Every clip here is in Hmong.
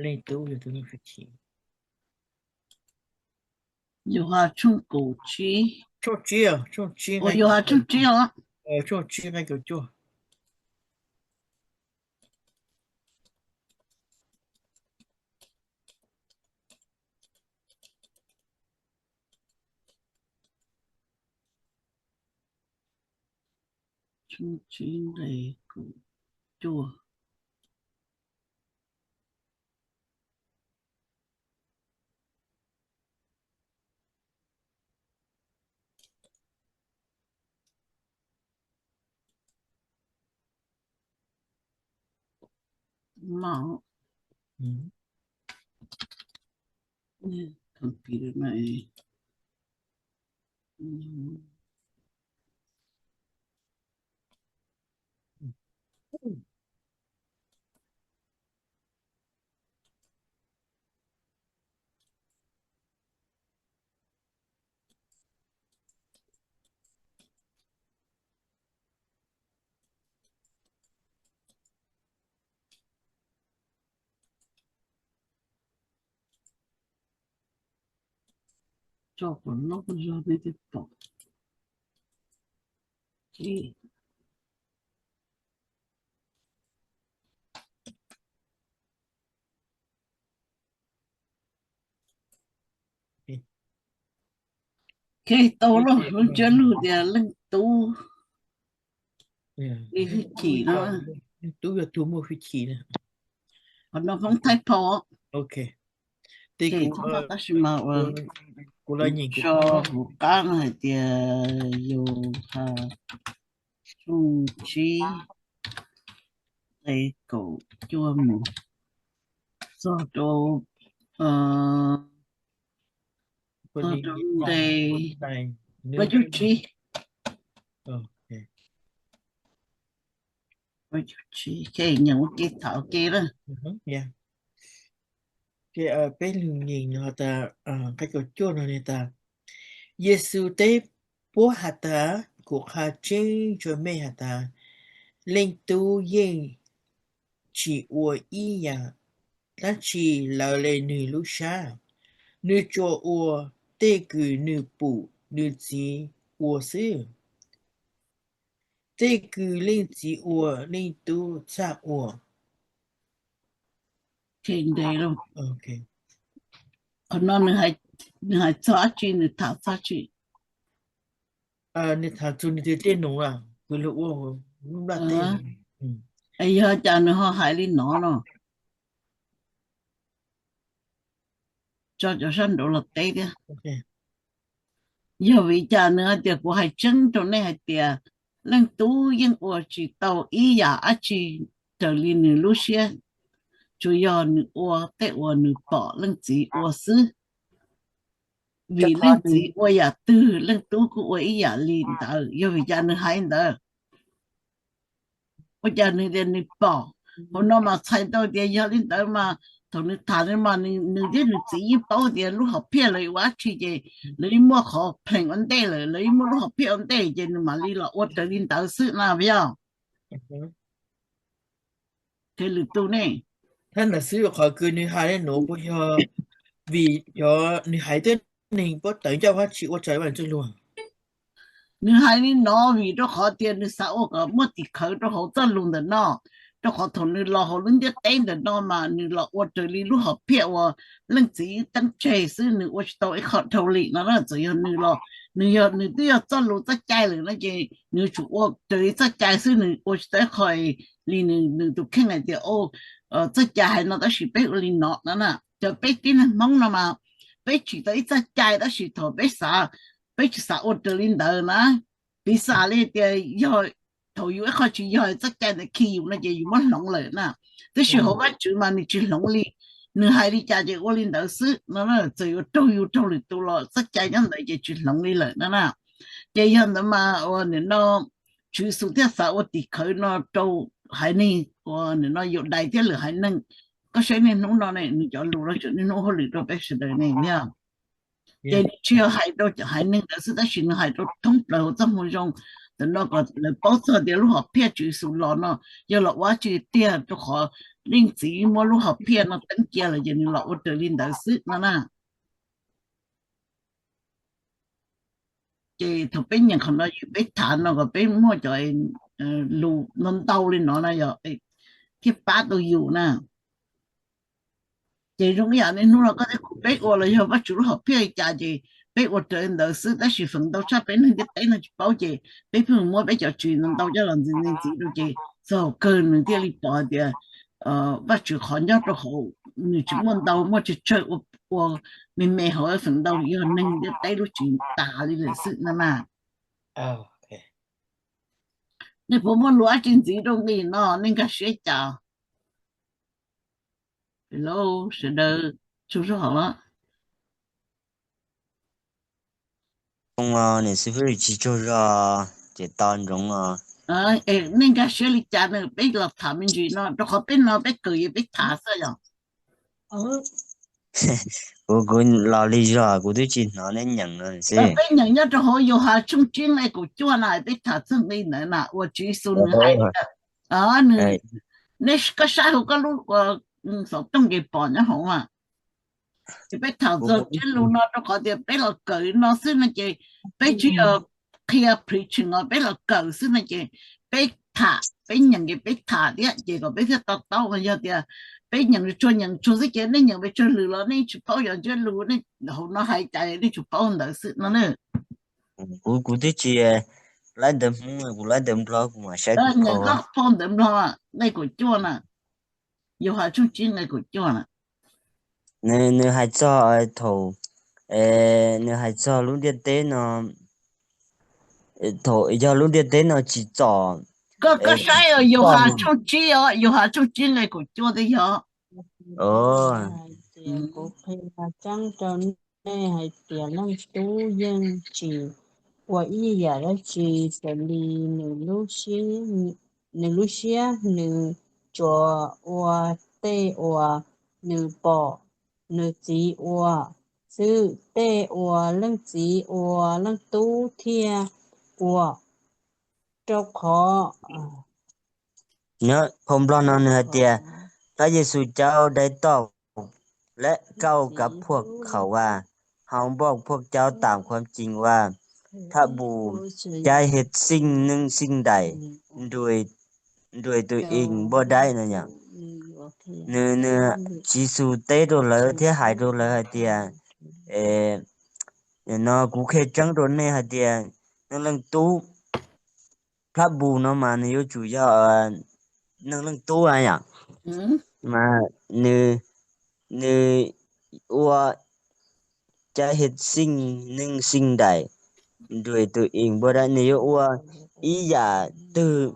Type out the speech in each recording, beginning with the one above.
Leej Tub yog tus muaj hwj chim. Yauhas tshooj kaum tsib. Tshooj tsib, tshooj tsib, Yauhas tshooj tsib os. Tshooj tsib nqe kaum cuaj. Tshooj tsib nqe kaum cuaj. Tso kom loj zog nej thiaj pom. Tau lub ntsiab lus tias Leej Tub li hwj chim no. Leej Tub yog tus muaj hwj chim. Qhov no Hmoob thaij phau. Tab sis mas ua kuv so hauv qab no hais tias Yauhas tshooj tsib nqe kaum cuaj mus txog rau, txog rau nqe plaub caug tsib. Plaub caug tsib, nyeem ua ke tham ua ke na. Peb lug nyeem no tas, nqe kaum cuaj no tas, Yexus teb puab has tas, kuv qha tseeb rua mej has tas, Leej Tub yeej tsi ua ib yaam dlaab tsi lawv le nwg lub sab, nwg tsuas ua tej kws nwg pum nwg Txiv ua xwb. Tej kws Leej Txiv ua, Leej Tub txhaj ua. Qhov no nwg hais txog dab tsi, nwg tham txog dab tsi? Nwg tham txug nwg tej nuv kws lug ua lub nplaj teb. Es yog cas nwg ho hais li no no? Tso cov sab nraud los teb thiab. Yog vim cas nwg hais tias, kuv hais tseeb rau nej hais tias, Leej Tub yeej ua tsi tau ib yaam dab tsi raws li nwg lub siab, tsuas yog nwg ua tej uas nwg pom Leej Txiv ua xwb. Vim Leej Txiv ua yaam twg, Leej Tub kuj ua ib yaam li ntawd. Yog vim cas nwg hais li ntawd? Ua cas nwg tias nwg pom? Hauv no mas txhais tau tias yog li ntawd mas thaum nwg tham mas nwg thiab nwg Txiv yeej paub tias lub hom phiaj lawv ua dab tsi ces lawv yeej muaj qhov plees ua ntej lawm, lawv yeej muaj lub hom phiaj ua ntej ces nwg mam li los ua raws li ntawd xwb na, puas yog? Kev lwm tus ne, thab ntawd xwb, qhov kws nwg hais le nuav puas yog vim cov nwg hais tuab neeg puab tawv ncauj dab tsi ua tsaug Vajtswv lug? Nwg hais li no vim rau qhov tias nwg xav ua kom muaj tim khawv rau hauv txoj lug ntawm no, rau qhov thaum nwg los hauv lub ntiaj teb ntawm no mas nwg los ua raws li lub hom phiaj uas Leej Txiv teeb tseg xwb, nwg ua tsis tau ib qho dhau li no na. Txawm yog nwg los, nwg yog, nwg twb yog txoj lus txoj cai lawm no ces nwg yuav tsum ua raws li txoj cai xwb, nwg ua tsis tau ib qho li nwg, nwg tus kheej hais tias, txoj cai hais no tab sis peb ua li no no na. Cov peb tib neeg Hmoob no mas peb tsim tau ib txoj cai tab sis thaum peb xav, peb tsis xav ua raws li ntawd na. Piv xam li tias yog thaum yus ib qho tsis yog txoj cai ntawd khi yus no ces yus muab hloov lawm na. Tab sis hauv Vajtswv mas nws tsis hloov li, nws hais li cas ces ua li ntawd xwb no. Txawm yuav raug yus raug lwm tus los txoj cai nyob ntawd ces tsis hloov li lawm no na. Ces yog ntawd mas ua nim no Tswv Yexus thiaj xav ua tim khawv no rau haiv neeg ua nim no Yudais thiab lwm haiv neeg. Koj saib niaj hnub no ne, nws cov lus no tseem niaj hnub hauj lwm rau peb sawv daws ne yog. Ces nws tsis yog hais rau cov haiv neeg ntawd xwb tab sis nws hais rau thoob plaws hauv txoj moo zoo ntawm no kom lawv paub txog tias lub hom phiaj Tswv Yexus los no yog los ua dab tsi tiag, rau qhov leej txiv muab lub hom phiaj no teeb cia lawm ces nws los ua raws li ntawd xwb no na. Ces thaum peb nyeem qhov no yus peb tham no kom peb muaj cov lus ntau ntau li no na yog thiaj pab tau yus na. Ces zoo ib yam li hnub no koj thiab kuv peb ua los yog Vajtswv lub hom phiaj li cas ces peb ua raws li ntawd xwb, tab sis feem ntau tshaj peb neeg ntiaj teb no tsis paub ces peb pheej muab peb cov tswv ntau ntau coj los ntxiv ntxiv ntxiv rau ces txog kawg nws thiaj li pom tias Vajtswv qhov nyob rau hauv nws tsis muaj ntau, muaj tsawg tsawg ua me me hauv feem ntau yog neeg ntiaj teb lub tswv tas li lawm xwb no na. Nej puas muaj lus dab tsi ntxiv rau nqi no, nej nkag siab cas? Sawv daws tsaug zog los? Niam xib fwb tsis tsaug zog ces tau ntsoov os. Nej nkag siab li cas na, peb los tham me ntsis no rau qhov peb no peb kawm es peb tham xwb yom. Kuv, kuv los li zog kuv twb tsis hnov nej nyeem no xwb. Peb nyeem nyob rau hauv Yauhas tshooj tsib nqe kaum cuaj na, peb tham txog nqi ntawd na uas Tswv Yexus nws hais tias, nws, nej koj saib hauv koj lub xov tooj ces pom nyob hauv mas. Ces peb tham txog tsiab lus no rau qhov tias peb los kawm no xwb no ces peb tsis yog qhia preaching os, peb los kawm xwb no ces peb tham, peb nyeem ces peb tham thiab ces kom peb thiaj to taub. Yog tias peb nyeem tsuag nyeem tsuag xwb ces nej nyeem pes tsawg lwm los nej tsis paub yog tsiab lus, nej hauv no hais cas nej tsuas paub ntawd xwb no na. Kuv, kuv twb tsis laib ntawv Hmoob, kuv laib ntawv Nplog kuv mam saib kuv nyeem kho. Koj phau ntawv Nplog nqe kaum cuaj na, Yauhas tshooj tsib nqe kaum cuaj na. Nws, nws hais txog thaum, nws hais txog lub ntiaj teb no, thaum yog lub ntiaj teb no tsis txom. Koj, koj saib Yauhas tshooj tsib os, Yauhas tshooj tsib nqe kaum cuaj twb yog. Kuv qhia tseeb rau nej hais tias Leej Tub yeej tsis ua ib yam dab tsi xws li nws lub siab, nws tsuas ua tej uas nws pom nws Txiv ua xwb. Tej uas Leej Txiv ua Leej Tub thiaj ua, rau qhov, phau Nplog no nws hais tias, Pab Yexus cauv dai toj leb kauj kav phuaj khaum vas, hau npauj phuaj cauv tam khuam cing vas, thaj bus caij hiav xeej neej xeej nraim, nruas tus ees npoj daib no yom. Nws, nws, Tswv Yexus teb rau lawv thiab hais rau lawv hais tias, no kuv qhia tseeb rau nej hais tias Neeg Leej Tub, Plab Npus no mas nws yuav tsum yog Neeg Leej Tub na yom, mas nws, nws ua caij hiav xeej neej xeej nraim, nruas tus ees npoj daib, nws yuav ua ib yam twg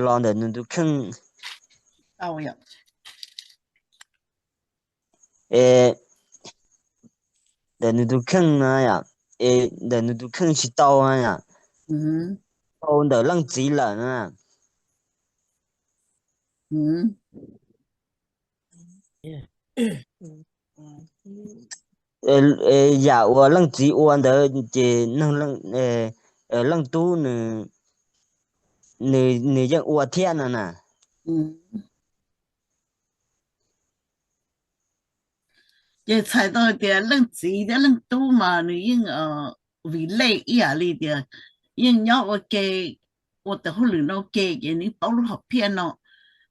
los ntawm nws tus kheej, ntawm nws tus kheej no, es ntawm nws tus kheej tsis tau na yom, tau ntawm Leej Txiv lawm na. Yam uas Leej Txiv ua ntawd ces Leej Tub nws, nws yeej ua thiab no na. Ces txhais tau tias Leej Txiv thiab Leej Tub mas nws yeej vim lej ib yam li tias yeej nyob ua ke, ua tes hauj lwm no ua ke ces nws paub lub hom phiaj no.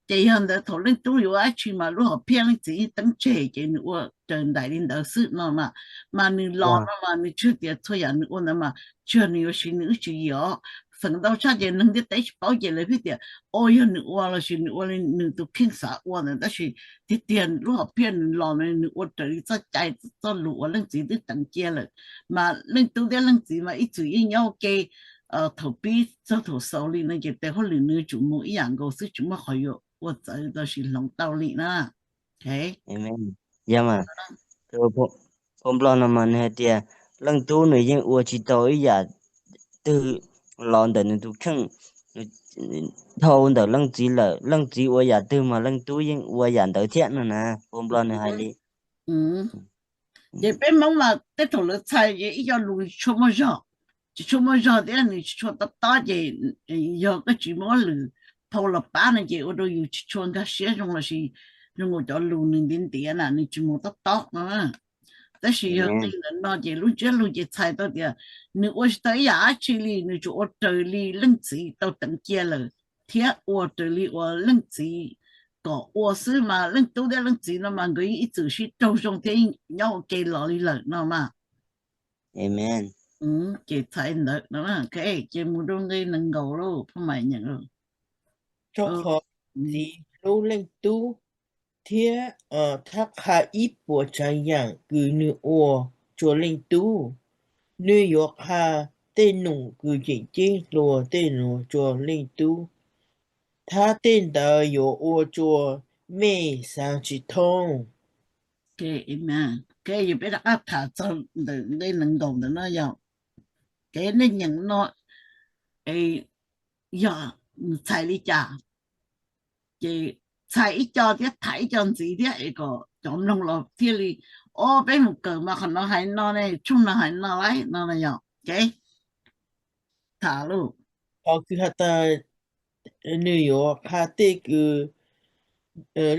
Ces yog ntawd thaum Leej Tub yuav ua dab tsi mas lub hom phiaj Leej Txiv yeej teeb tseg ces nws ua raws nraim li ntawd xwb no mas. Mas nws los no mas nws tsis tias txhua yam nws ua ntawd mas tsis yog nws yuav siv nws lub tswv yim os. Feem ntau tshaj ces neeg ntiaj teb tsis paub ces lawv pheej tias, o, yog nws ua los sis nws ua li nws tus kheej xav ua ntawd, tab sis tiag tiag lub hom phiaj nws los no nws ua raws li txoj cai txoj lus uas Leej Txiv twb teem cia lawm. Mas Leej Tub thiab Leej Txiv mas ib txwm yeej nyob ua ke thaum pib txog thaum xaus li no ces tes hauj lwm nws tsum mus ib yam nkaus xwb, tsis muaj qhov yuav ua txawv los sis hloov tau li na. Yog mas, phau Nplog no mas nws hais tias Leej Tub nws yeej ua tsis tau ib yam twg los ntawm nws tus kheej dhau ntawm Leej Txiv lawm. Leej Txiv ua yam twg mas Leej Tub yeej ua yam ntawd thiab no na, phau Nplog nws hais li. Ces peb Hmoob mas tej thaum lawv txhais ces ib co lus tsis tshua muaj zog, tsis tshua muaj zog thiab nws tsis tshua tob tob ces yog koj tsis muab lwm phau los pab no ces ua rau yus tsis tshua nkag siab zoo lossis zoo nkaus cov lus nws ntiav ntiav na nws tsis mus tob tob no. Tab sis yog nqe ntawm no ces lub ntsiab lus ces txhais tau tias nws ua tsis tau ib yam dab tsi li, nws tsuas ua raws li leej txiv tau teev cia lawm thiab ua raws li uas leej txiv kom ua xwb mas leej tub thiab leej txiv no mas nkawd yeej ib txwm sib raug zoo thiab nyob ua ke los li lawm no mas. Ces txhais ntawd no, ces mus rau nqe nees nkaum lauj, phaj mais nyeem lauj. Rau qhov txiv hlub leej tub thiab thab qha ib puas tsav yam kws nws ua rua leej tub, nws yuav qha tej num kws tseem ceeb hluas tej nuav rua leej tub, thab tej ntawd yuav ua rua mej xaav tsis thoob. Yog peb rov qab tham txog ntawm nqe nees nkaum ntawm no yog, kev nej nyeem no yog nws txhais li cas, ces txhais ib co thiab tham ib co ntxiv thiab es kom cov mloog los thiaj li, o, peb mus kawm mas qhov no hais no ne, tshooj no hais no lawm no yog, tham lauj. Qhov kws has tas nws yuav qha tej kws,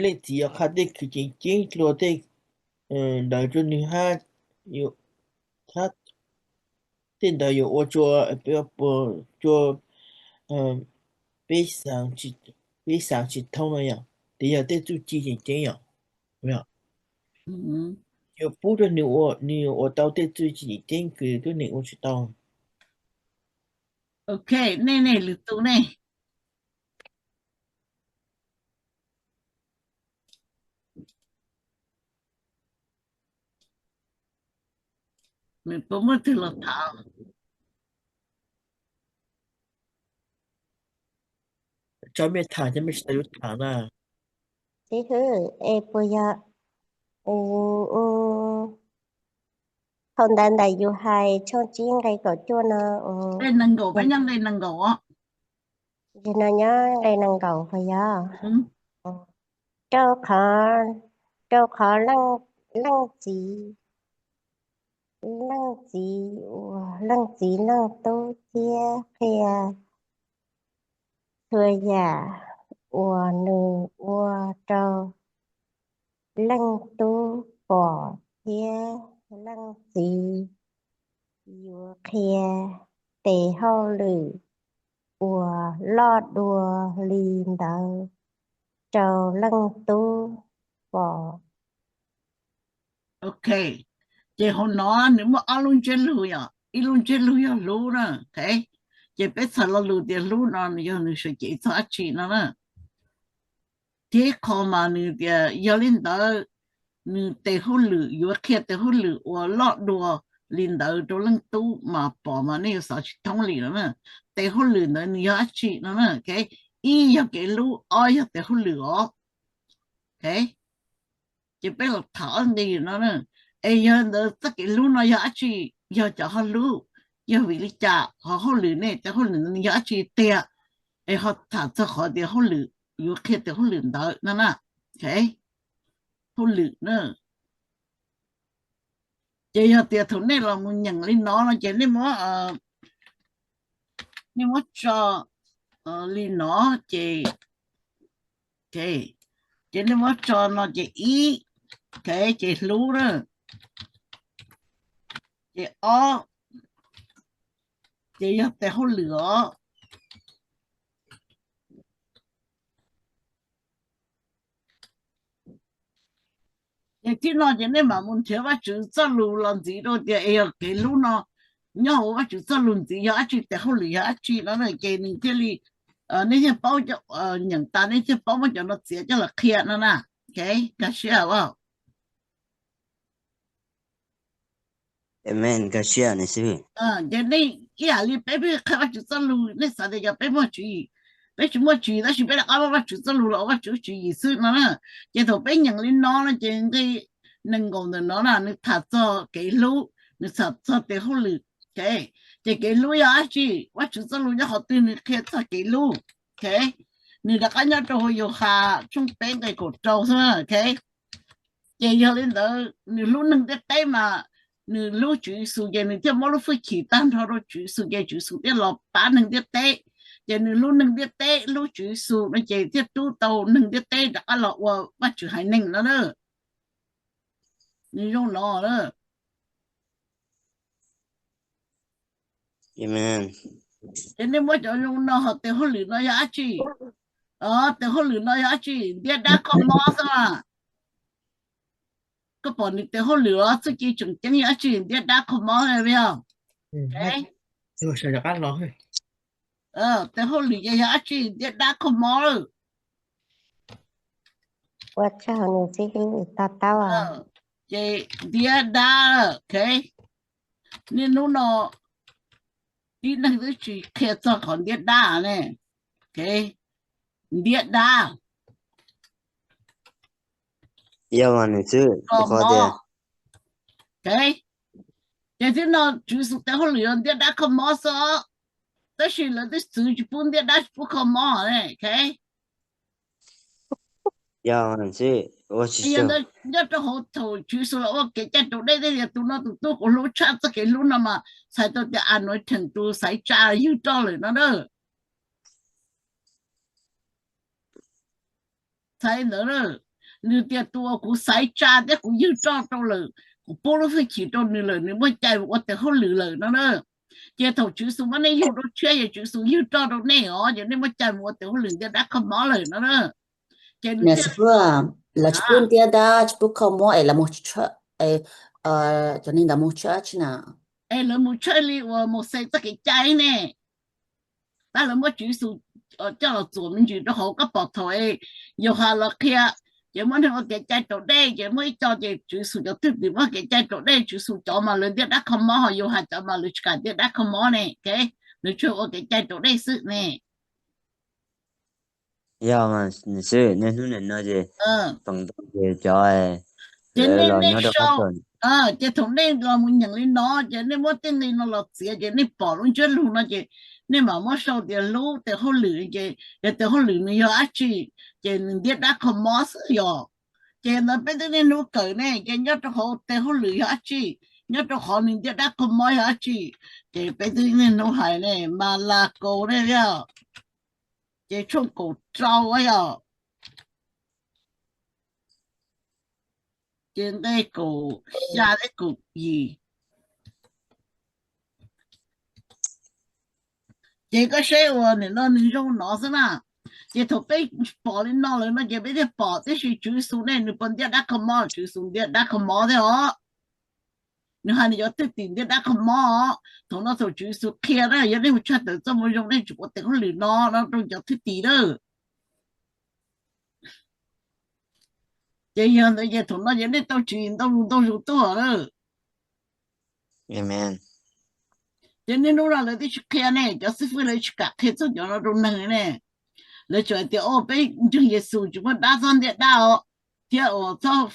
leej txiv yuav qha tej kws tseem ceeb dlua tej ntawd rua nws hab, tej ntawd yuav ua rua, rua peb xaav tsis thoob no yog, tes yog tej txuj ci tseem ceeb yom, yuav pub rua nws ua, nws yuav ua tau tej txuj ci tseem ceeb kws tub neeg ua tsis tau. Ok, nej ne, lwm tus ne. Nws puas muaj twg los tham? Tso mej tham, cov mej tsis tau yuav tham na. Xib hwb, es puas yog, phau ntawv ntawm yus hais tshooj tsib nqe kaum cuaj no, nqe nees nkaum, peb nyob nqe nees nkaum os. Ntawm no nyob nqe nees nkaum puas yog? Rau qhov, rau qhov leej txiv, leej txiv, leej txiv leej tub thiab qhia txhua yam uas nws ua rau leej tub pom thiab leej txiv yuav qhia tes hauj lwm uas loj dua li ntawd rau leej tub pom. Ok, ces hauv no nws muaj ob lub ntsiab lus, yog ib lub ntsiab lus yog hlub na, ces peb txhais lo lus tias hlub no nws yog nws sawv cev txog dab tsi no na. Thiab ib qho mas nws tias yog li ntawd nws tes hauj lwm yuav qhia tes hauj lwm uas loj dua li ntawd rau leej tub mas pom mas nej yuav xav tsis thoob li no na. Tes hauj lwm ntawd nws yog dab tsi no na. Ib yog kev hlub, ob yog tes hauj lwm os. Ces peb los tham ob nqe no na. Es yog ntawd txoj kev hlub no yog dab tsi? Yog cov ho hlub, yog vim li cas? Ho hauj lwm ne, tes hauj lwm ntawd nws yog dab tsi tiag? Es ho tham txog qhov tias hauj lwm yuav qhia tes hauj lwm ntawd no na. Hauj lwm na. Ces yog tias thaum nej los mus nyeem li no no ces nej muab, nej muab tso li no ces, ces nej muab tso no ces ib, ces hlub na, ces ob, ces yog tes hauj lwm os. Ces thib no ces nej mam mus nrhiav Vajtswv txoj lus los ntxiv rau tias es yog kev hlub no nyob hauv Vajtswv txoj lus ntxiv yog dab tsi, tes hauj lwm yog dab tsi no na, ces nws thiaj li, nej thiaj paub, nyeem tas nej thiaj paub muab cov no txiav coj los qhia no na. Nkag siab as. Ces nej ib yam li peb, peb qha Vajtswv txoj lus, nej xav tias yog peb muaj tswv yim, peb tsis muaj tswv yim, tab sis peb rov qab muab Vajtswv txoj lus los ua Vajtswv tswv yim xwb no na. Ces thaum peb nyeem li no no ces nqe nees nkaum ntawm no na nws tham txog kev hlub, nws tham txog tes hauj lwm. Ces kev hlub yog dab tsi? Vajtswv txoj lus nyob qhov twg nws qhia txog kev hlub? Nws rov qab nyob rau hauv Yauhas tshooj peb nqe kaum rau xwb. Ces yog li ntawd nws hlub neeg ntiaj teb mas, nws hlub Tswv Yexus ces nws thiaj muab lub hwj chim tag nrho rau Tswv Yexus ces Tswv Yexus thiaj los pab neeg ntiaj teb. ces nws hlub neeg ntiaj teb, hlub Tswv Yexus no ces thiaj rub tau neeg ntiaj teb rov qab los ua Vajtswv haiv neeg no na. Nws zoo no na. Ces nej muab cov zoo no hos tes hauj lwm no yog dab tsi? Tes hauj lwm no yog dab tsi? Ntiab dab kho mob xwb. Koj pom nws tes hauj lwm los txuj ci tseem ceeb yog dab tsi? Ntiab dab kho mob yog. Tes hauj lwm ces yog dab tsi? Ntiab dab kho mob lawm. Ua tsaug nws txib hlub to taub. Ces ntiab dab, ok. Niaj hnub no tib neeg twb tsis qhia txog qhov ntiab dab ne. Ok, ntiab dab. Yog mas nws xwb, kho mob. Ok, ces tib no Tswv Yexus tes hauj lwm yog ntiab dab kho mob xwb, tab sis lawv twb txwv tsis pub ntiab dab tsis pub kho mob ne. Ok, yog nyob rau hauv thaum Tswv Yexus los ua kev cai raus dej tias tus no tus tub kuv hlub tshaj txoj kev hlub no mas txhais tau tias anointed, tus xaiv tsa ywg roj lawm no na. Txhais ntawd, nws tias tus uas kuv xaiv tsa thiab kuv ywg roj rau lawm, kuv pub lub hwj chim rau nws lawm, nws muaj cai mus ua tes hauj lwm lawm no na. Ces thaum Tswv Yexus muab nej yug dua tshiab ces Tswv Yexus ywg roj rau nej os, ces nej muaj cai mus ua tes hauj lwm ntiab dab kho mob lawm no na. Ces nws, lawv tsis pub ntiab dab tsis pub kho mob es lawv mus, cov neeg ntawd mus tshwj dab tsi na? Es lawv mus tshwj li uas Mauxes txoj kev cai ne. Tab lawv muab Tswv Yexus coj los txuas me ntsis rau hauv, koj pom thaum Yauhas los qhia, ces muab neeg ua kev cai raus dej, ces muaj ib co ces Tswv Yexus cov thwj tim muab kev cai raus dej, Tswv Yexus cov mas lawv ntiab dab kho mob, ho Yauhas cov mas lawv tsis kam ntiab dab kho mob ne. Lawv tsuas ua kev cai raus dej xwb ne. Yog mas xwb, niaj hnub nim no ces feem ntau ces cov, ces nej, nej sau, ces thaum nej los mus nyeem li no ces nej muab tej nqi no los txiav ces nej pom lub ntsiab lus no ces nej mam muab sau tias hlub tes hauj lwm, ces yog tes hauj lwm nws yog dab tsi, ces nws ntiab dab kho mob xwb yog. Ces ntawd peb twb niaj hnub kawm ne, ces nyob rau hauv tes hauj lwm yog dab tsi, nyob rau qhov nws ntiab dab kho mob yog dab tsi, ces peb twb niaj hnub hais ne, Malakaus ne, ces tshooj kaum rau yog, ces nqe kaum xya thiab kaum yim. Ces koj saib uas nim no nws zoo no xwb na. Ces thaum peb pom li no lawm no ces peb thiaj pom, tiam sis Tswv Yexus ne nws puas ntiab dab kho mob? Tswv Yexus ntiab dab kho mob thiab os. Nws hais nws cov thwj tim ntiab dab kho mob os. Thaum no thaum Tswv Yexus qhia na, yog nej mus tshaj tawm txoj moo zoo nej tsum ua tes hauj lwm no no rau cov thwj tim na. Ces yog ntawd ces thaum no ces nej tau tswv yim ntau zus ntau zus tuaj lawm. Ces niaj hnub no lawv twb tsis qhia ne, cov xib fwb lawv tsis kam qhia txog cov no rau neeg ne. Lawv tsuas hais tias, o, peb ntseeg Yexus tsis muaj dab txob ntiab dab os, thiab uas txob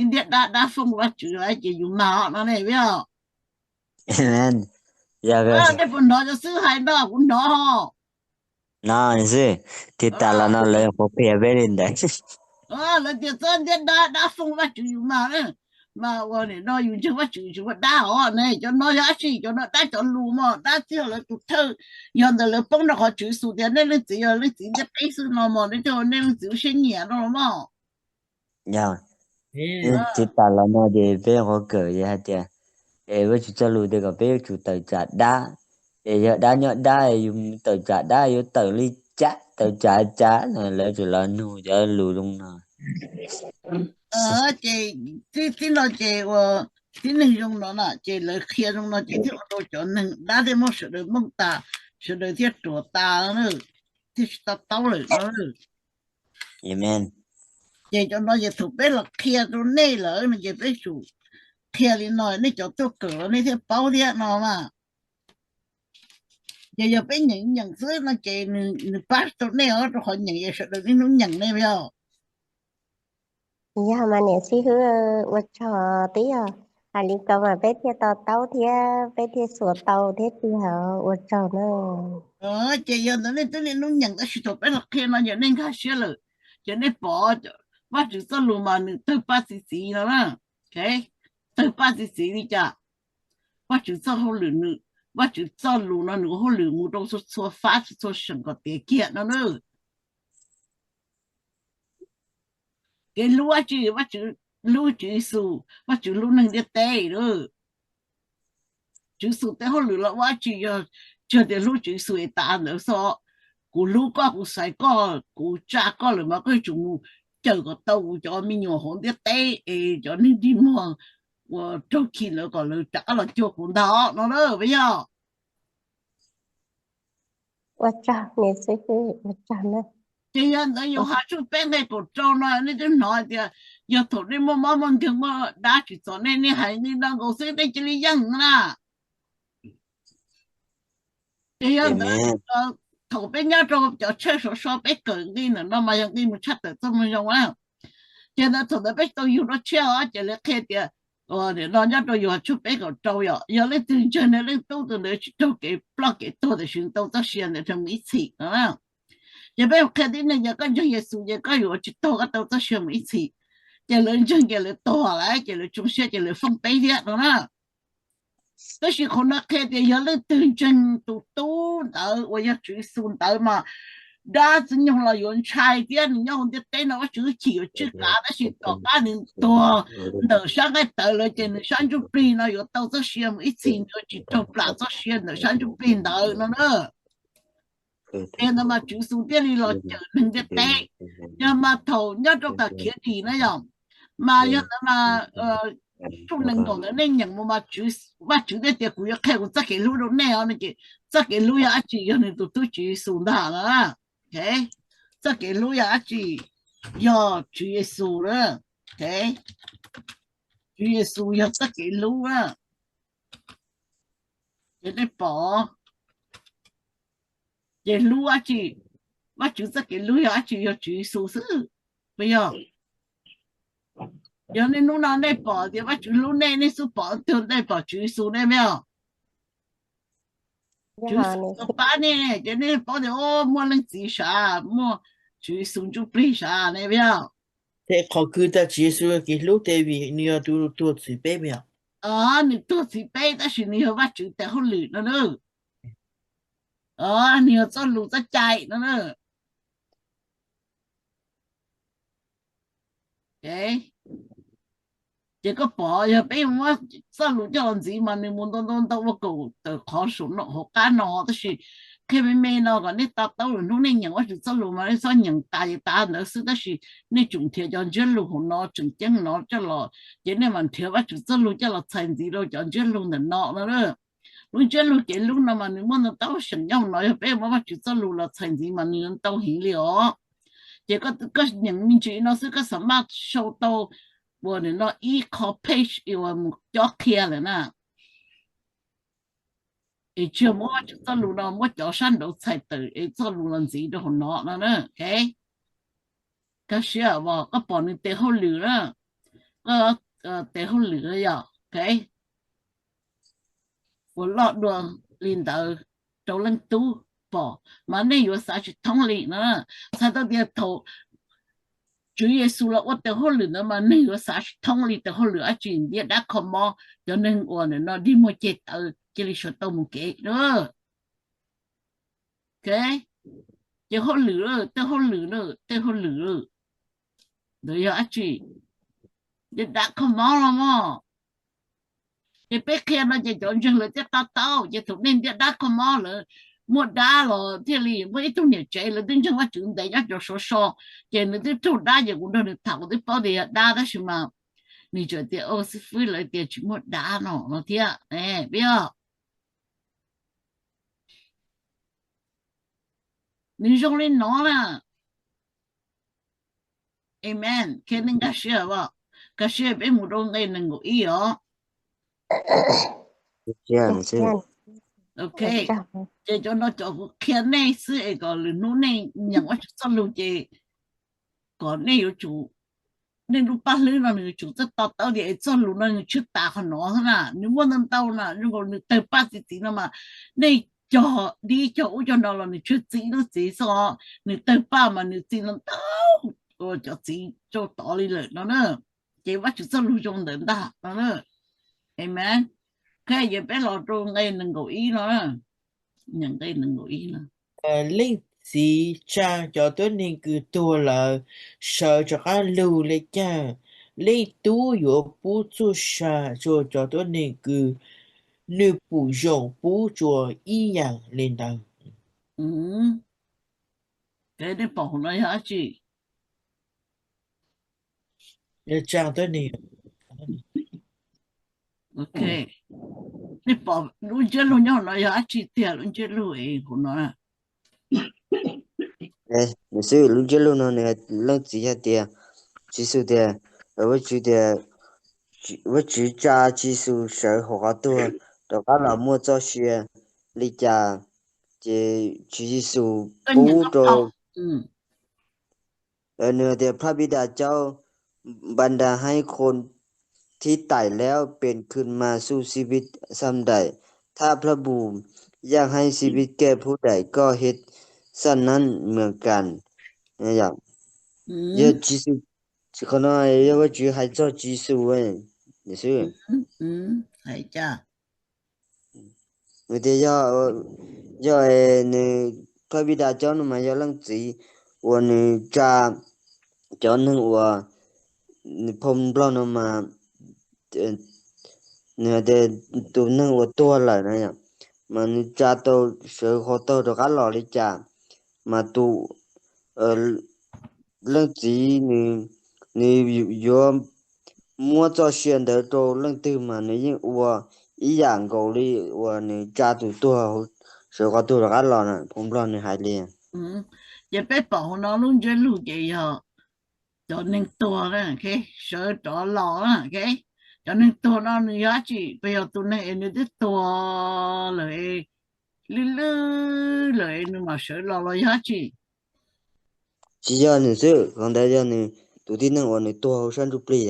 ntiab dab, dab fooj Vajtswv lawm ces yus mag os no ne, yog. Nej puas hnov cov xib fwb hais no? Kuv hnov. No xwb, tiv tas los no lawv qhuav qhia peb li ntawd. Lawv tias txob ntiab dab, dab fooj Vajtswv yus mag, mas ua nim no yus ntseeg Vajtswv tsis muaj dab os ne. Cov no yog dab tsi? Cov no dab cov lus mog, dab txij lawv tus thawj, yog ntawd lawv poob rau qhov Tswv Yexus tias nej leej txiv yog leej txiv ntiaj teb xwb no mog, nej thiaj ua nej leej txiv lub siab nyiam no los mog. Yog, tiv tas los no ces peb qhuav kawm ces hais tias, es Vajtswv txoj lus tias kom peb yuav tsum tawm tsam dab, es yog dab nyob dab, yus tawm tsam dab yuav tawm li cas, tawm tsam cas no lawv tseem los nug cov lus zoo no. Ces tib no ces ua tib neeg zoo no na ces lawv qhia zoo no ces thiaj ua rau cov neeg dab thiaj muab sawv daws mooj tas, sawv daws thiaj ruam tas, thiaj tsis to taub lawm no. Ces cov no ces thaum peb los qhia rau nej lawm no ces peb tsum qhia li no nej cov tuaj kawm los nej thiaj paub thiab no mas. Ces yog peb nyeem nyeem xwb no ces nws pab tau nej os, rau qhov nyeem es sawv daws niaj hnub nyeem ne yog. Yog mas niam xib hwb, ua tsaug twb yog hais li ko mas peb thiaj to taub thiab peb thiaj xuas tau thiab tiag, ua tsaug na. Ces yog ntawd nej twb niaj hnub nyeem tab sis thaum peb los qhia no ces nej nkag siab lawm, ces nej pom Vajtswv txoj lus mas nws tawg paj txi txiv no na. Tawg paj txi txiv li cas? Vajtswv txoj hauj lwm nws Vajtswv txoj lus no nws ua hauj lwm mus rau txhua txhua fab txhua txhua seem kom tiav kiag no na. Kev hlub dab tsi? Vajtswv hlub Tswv Yexus, Vajtswv hlub neeg ntiaj teb lawm. Tswv Yexus tej hauj lwm los ua dab tsi? Yog tsuas tias hlub Tswv Yexus es tas ntawd xwb. Kuv hlub koj, kuv xaiv koj, kuv tsa koj lawm mas koj yuav tsum mus cawm kom tau kuv cov me nyuam hauv ntiaj teb es cov neeg dig muag uas raug khi ntawd kom lawv rov qab los cuag kuv ntag no na, puas yog? Ces yog ntawd Yauhas tshooj peb nqe kaum rau no nej twb hnov hais tias yog thaum nej muaj mob muaj nkeeg muaj dab tsim txom nej, nej hais li no nkaus xwb nej cia li yeej na. Ces yog ntawd thaum peb nyob rau cov tshawj saum so peb kawm nqi ntawm no mas yog nqi mus tshaj tawm txoj moo zoo na. Ces ntawd thaum ntawd peb tsis tau yug dua tshiab os, ces lawv qhia tias, nim no nyob rau Yauhas tshooj peb kaum rau, yog, yog leej twg ntseeg nws leej tub tus ntawd tsis raug kev ploj kev tuag tiam sis tau txoj sia ntawm mus ib txhis no. Ces peb qhia tib neeg tias koj ntseeg Yexus ces koj yuav tsis tuag, koj tau txoj sia mus ib txhis. Ces lawv ntseeg ces lawv tuag lawm, ces lawv tsoo siab ces lawv foob peb thiab no na. Tab sis qhov no qhia tias yog leej twg ntseeg tus tub ntawd uas yog Tswv Yexus ntawd mas dab tsi nyoog los yuav ntshai thiab nws nyob hauv ntiaj teb no Vajtswv chim yuav tswj kav, tab sis tom qab nws tuag ntawm sab nqaij tawv lawm ces nws sab ntsuj plig no yuav tau txoj sia mus ib txhis, nws yuav tsis raug plam txoj sia ntawm sab ntsuj plig ntawd no na. Ces ntawd mas Tswv Yexus thiaj li los cawm neeg ntiaj teb. Yog mas thaum nyob rau tag khiav dim na yom, mas yog ntawd mas tshooj nees nkaum ntawd nej nyeem mus mas Vajtswv thiaj tias kuv yuav qhia kuv txoj kev hlub rau nej os no ces txoj kev hlub yog dab tsi? Yog nws tus tub Tswv Yexus ntag na. Txoj kev hlub yog dab tsi? Yog Tswv Yexus na. Tswv Yexus yog txoj kev hlub na. Ces nej pom, ces hlub dab tsi? Vajtswv txoj kev hlub yog dab tsi? Yog Tswv Yexus xwb, puas yog? Yog nej hnub no nej pom tias Vajtswv hlub nej, nej xub pom twg nej pom Tswv Yexus nej, puas yog? Tswv Yexus pab nej ces nej paub tias muaj Leej Txiv sav, muaj Tswv Yexus ntsuj plig sav ne, puas yog? Ces qhov kws tas Tswv Yexus kev hlub tes vim nws yog tus tuag txhiv peb, puas yog? Nws tuag txhiv peb tab sis nws yog Vajtswv tes hauj lwm no na. Nws yog txoj lus txoj cai no na. Ces koj pom yog peb muab txoj lus coj los ntxiv mas nws mus ntau ntau ntau ua kaum tawm qhov saum no hauv qab no, tab sis qhia me me no kom nej to taub lwm hnub nej nyeem Vajtswv txoj lus mas nej txhob nyeem tas ces tas ntawd xwb, tab sis nej tsum nrhiav cov ntsiab lus hauv no tseem ceeb no coj los, ces nej mam nrhiav Vajtswv txoj lus coj los txhais ntxiv rau cov ntsiab lus ntawm no no. Lub ntsiab lus kev hlub no mas nws muaj ntau tau seem nyob hauv no, yog peb muab Vajtswv txoj lus los txhais ntxiv mas nws ntau heev li os. Ces koj nyeem me ntsis no xwb koj xav maj sau tau uas nim no ib qho page uas mus cob qhia lawm na. Es tsis yog muab Vajtswv txoj lus no muab cov sab nraud txhais tawm es txoj lus los ntxiv rau hauv no no na. Koj siab as, koj pom nws tes hauj lwm na, koj tes hauj lwm yog ua loj dua li ntawd rau leej tub pom mas nej yuav xav tsis thoob li na. Txhais tau tias thaum Tswv Yexus los ua tes hauj lwm ntawd mas neeg yuav xav tsis thoob li tes hauj lwm dab tsi, ntiab dab kho mob, cov neeg uas nim no dig muag ceg tawv cia li sawv tau mus kev na. Ces hauj lwm, tej hauj lwm, tej hauj lwm ntawd yog dab tsi? Ntiab dab kho mob los mog. Ces peb qhia no ces cov ntseeg lawv thiaj to taub, ces thaum nej ntiab dab kho mob lawm, muaj dab los thiaj li muaj ib tug niam tsev lawv twb ntseeg Vajtswv ntev nyob cov sov so, ces nws twb raug dab, ces kuv nrog nws tham kuv twb paub tias yog dab, tab sis mas nws tseem tias xib fwb lawv tias tsis muaj dab no no thiab, puas yog? Nws zoo li no na. Amen. Qhia nej nkag siab, nkag siab peb mus rau nqe nees nkaum ib os. Ok, ces cov no cov kuv qhia nej xwb es kom lwm hnub nej nyeem Vajtswv txoj lus ces kom nej yuav tsum, nej lub paj hlwb no nws yuav tsum txawj to taub tias es txoj lus no nws tsis tas qhov no xwb na, nws muaj ntau ntau na, zoo nkaus nws tawg paj txi txiv no mas nej cog dib cog ub cog no los nws tsis txi lub txiv xwb os, nws tawg paj mas nws txi ntau ntau cov txiv rau tod li lawm no na. Ces Vajtswv txoj lus zoo ntawd ntag no na. Amen. Ces peb los rau nqe nees nkaum ib no, nqe nees nkaum ib no. Leej Txiv tsa cov tuab neeg kws tuag lawm sawv rov qab lug le caag? Leej Tub yuav pub txuj sa rua cov tuab neeg kws nwg pum zoo pub rua ib yaam le ntawd. Nej pom no yog dab tsi? Nej pom lub ntsiab lug nyob no yog dab tsi tiag? Lub ntsiab lug es kuv no, xwb, lub ntsiab lug no nws, leej txiv hais tias, Tswv Yexus tias, Vajtswv tias, Vajtswv tsa Tswv Yexus sawv hauv qhov tuag rov qab los muaj txoj sia li cas? Ces Tswv Yexus pub rau nws tias พระบิดาเจ้าบันดาลให้คนที่ตายแล้วเป็นคืนมาสู่ชีวิตซ้ำได้ ถ้าพระบุตรอยากให้ชีวิตแก่ผู้ใดก็เหตุฉันนั้นเหมือนกัน. Yog Tswv Yexus, qhov no yog Vajtswv hais txog Tswv Yexus xwb. Nws tias yog, yog nws, พระบิดาเจ้า no mas yog leej txiv uas nws tsa cov neeg uas, phau Nplog no mas nws hais tias tus neeg uas tuag lawm na, mas nws tsa tau sawv hauv qhov tuag rov qab los li cas, mas tus leej txiv nws, nws yuav muab txoj sia ntawd rau leej twg mas nws yeej ua ib yam nkaus li uas nws tsa tus tuag sawv hauv qhov tuag rov qab los na, phau Nplog nws hais li. Ces peb pom hauv no lub ntsiab lug ces yog cov neeg tuag sawv rov los. Cov neeg tuag no nws yog dab tsi? Puas yog tus neeg es nws twb tuag lawm, lwj lwj lawm nws mam sawv los los yog dab tsi? Tsis yog nws xwb, qhov ntawd yog nws tus tib neeg uas nws tuag hauv sab ntsuj plig.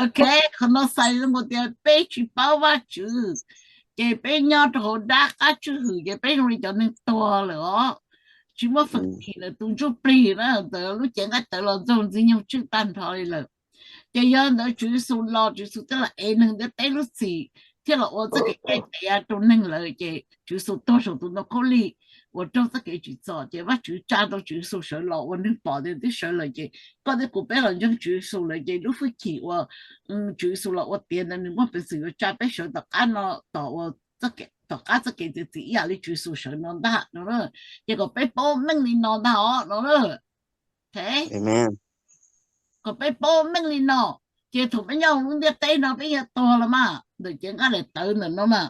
Ok, qhov no xais zoo nkaus tias peb tsis paub Vajtswv, ces peb nyob rau hauv dab qab tswj hwm ces peb zoo li cov neeg tuag lawm os. Tsis muaj feem tim lawm, tus ntsuj plig na, ntawm lub cev nqaij tawv los ntxuag ntxwg nyoog tswj tag nrho li lawm. Ces yog ntawd Tswv Yexus los, Tswv Yexus thiaj los ev neeg ntiaj teb lub txim thiaj los ua txoj kev cai tes ya rau neeg lawm, ces Tswv Yexus tuag saum tus ntoo khaub lig uas raug txoj kev tsim txom, ces Vajtswv tsa tau Tswv Yexus sawv los ua neeg pom tias twb sawv lawm, ces koj thiab kuv peb los ntseeg Tswv Yexus lawm, ces lub hwj chim uas Tswv Yexus los ua tiav ntawd nws muaj peev xwm yuav tsa peb sawv tom qab no, tom uas tom qab txoj kev txiav txim ib yam li Tswv Yexus sawv no ntag no. Ces kom peb paub meej li no ntag os no. Kom peb paub meej li no, ces thaum peb nyob hauv lub ntiaj teb no peb yog tuag los mas ntawm cev nqaij daim tawv ntawm no mas,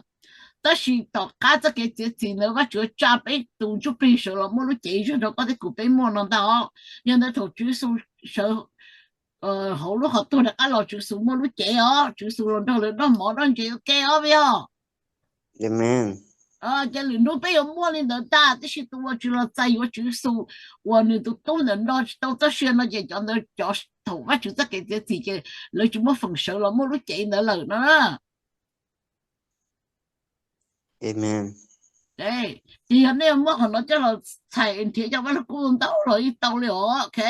tab sis tom qab txoj kev txiav txim ntawd Vajtswv tsa peb tus ntsuj plig sawv los muaj lub cev zog rau koj thiab kuv peb muaj no ntag os. Yog ntawd thaum Tswv Yexus sawv hauv lub qhov tuag rov qab los Tswv Yexus muaj lub cev os, Tswv Yexus los nrog lawv noj mov noj ntses ua ke os, puas yog? Ces lwm hnub peb yuav muaj li ntawd tag, tab sis tus uas tsis los txais yuav Tswv Yexus uas nws tus tub ntawm no tsis tau txoj sia no ces cov ntawd cov thaum Vajtswv txoj kev txiav txim ces lawv tsis muaj feem sawv los muaj lub cev ntawd lawm no. Ces yog nej muab qhov no coj los txhais nrhiav cov Vaj Lug Kub ntau los yeej tau li os, ok.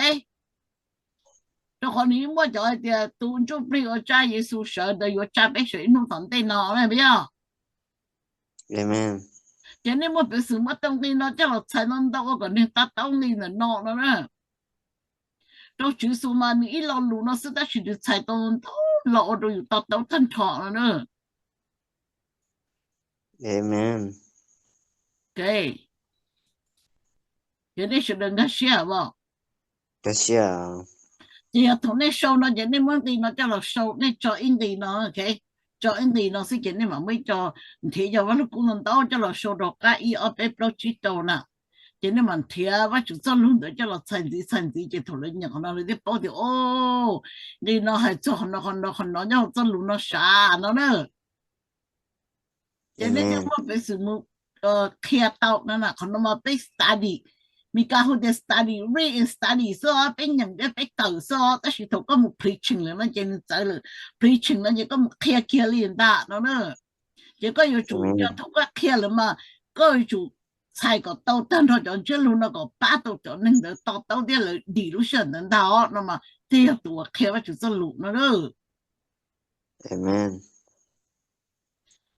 Rau qhov nws yeej muaj cov hais tias tus ntsuj plig uas tsa Yexus sawv ntawd yuav tsa peb sawv ib hnub tom ntej no, puas yog? Ces nej muaj peev xwm muab tau nqi no coj los txhais ntau ntau ua kom neeg to taub nqi ntawm no no na. Rau Tswv Yexus mas nws ib lo lus no xwb tab sis nws txhais tau ntau lo ua rau yus to taub tag nrho no na. Ces nej sawv daws nkag siab os. Ces yog thaum nej sau no ces nej muab nqi no coj los sau, nej tso ib nqi no, tso ib nqi no xwb ces nej mam muab ib co nrhiav cov Vaj Lug Kub no ntau coj los sau rau qab ib ob peb plaub tsib rau na. Ces nej mam nrhiav Vajtswv txoj lus ntawd coj los txhais ntxiv txhais ntxiv ces thaum lawv nyeem qhov no lawv thiaj paub tias, o, nqi no hais txog qhov no qhov no qhov no nyob hauv txoj lus no sav no na. Ces nej thiaj muaj peev xwm mus qhia tau no na. Qhov no mas peb study, Mis Kas hu tias study, read and study xwb os, peb nyeem thiab peb kawm xwb os, tab sis thaum koj mus preaching lawm no ces nws txawv lawm. Preaching no ces koj mus qhia kiag li ntag no na. Ces koj yuav tsum, yog thaum koj qhia lawm mas koj yuav tsum txhais kom tau tag nrho cov ntsiab lus no kom pab tau cov neeg ntawd to taub thiab lawv dim lub sij hawm ntawd ntag os no mas thiaj yog tus uas qhia Vajtswv txoj lus no na. Amen.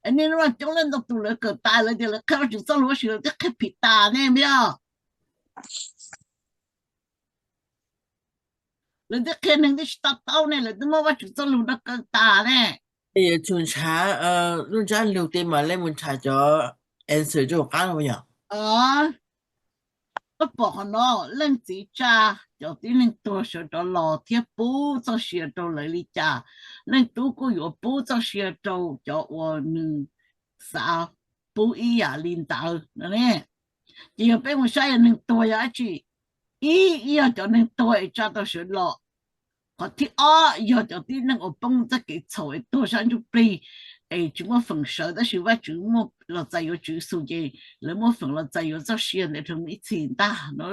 Niaj hnub no coob leej ntau tus lawv kawm tas lawv tias lawv qhia Vajtswv txoj lus tab sis lawv twb qhia phim tas ne, npawg. Lawv twb qhia neeg twb tsis to taub ne, lawv twb muab Vajtswv txoj lus no kaw tas ne. Yuav tsum ntshav lub ntsab lug tej mas leej mus ntshav cov answer rau hauv qab no yog. Koj pom qhov no, leej txiv tsa cov tib neeg tuag sawv rov los thiab pub txoj sia rau lawv li cas, leej tub kuj yuav pub txoj sia rau cov uas nws xav pub ib yam li ntawd no ne. Ces yog peb mus saib yog neeg tuag yog dab tsi, ib yog cov neeg tuag es tsa tau sawv los, qhov thib ob yog cov tib neeg uas poob txoj kev txhaum es tuag sab ntsuj plig es tsis muaj feem sawv tab sis Vajtswv muaj los txais yuav Tswv Yexus ces lawv muaj feem los txais yuav txoj sia ntawd rau ib txhis ntag no.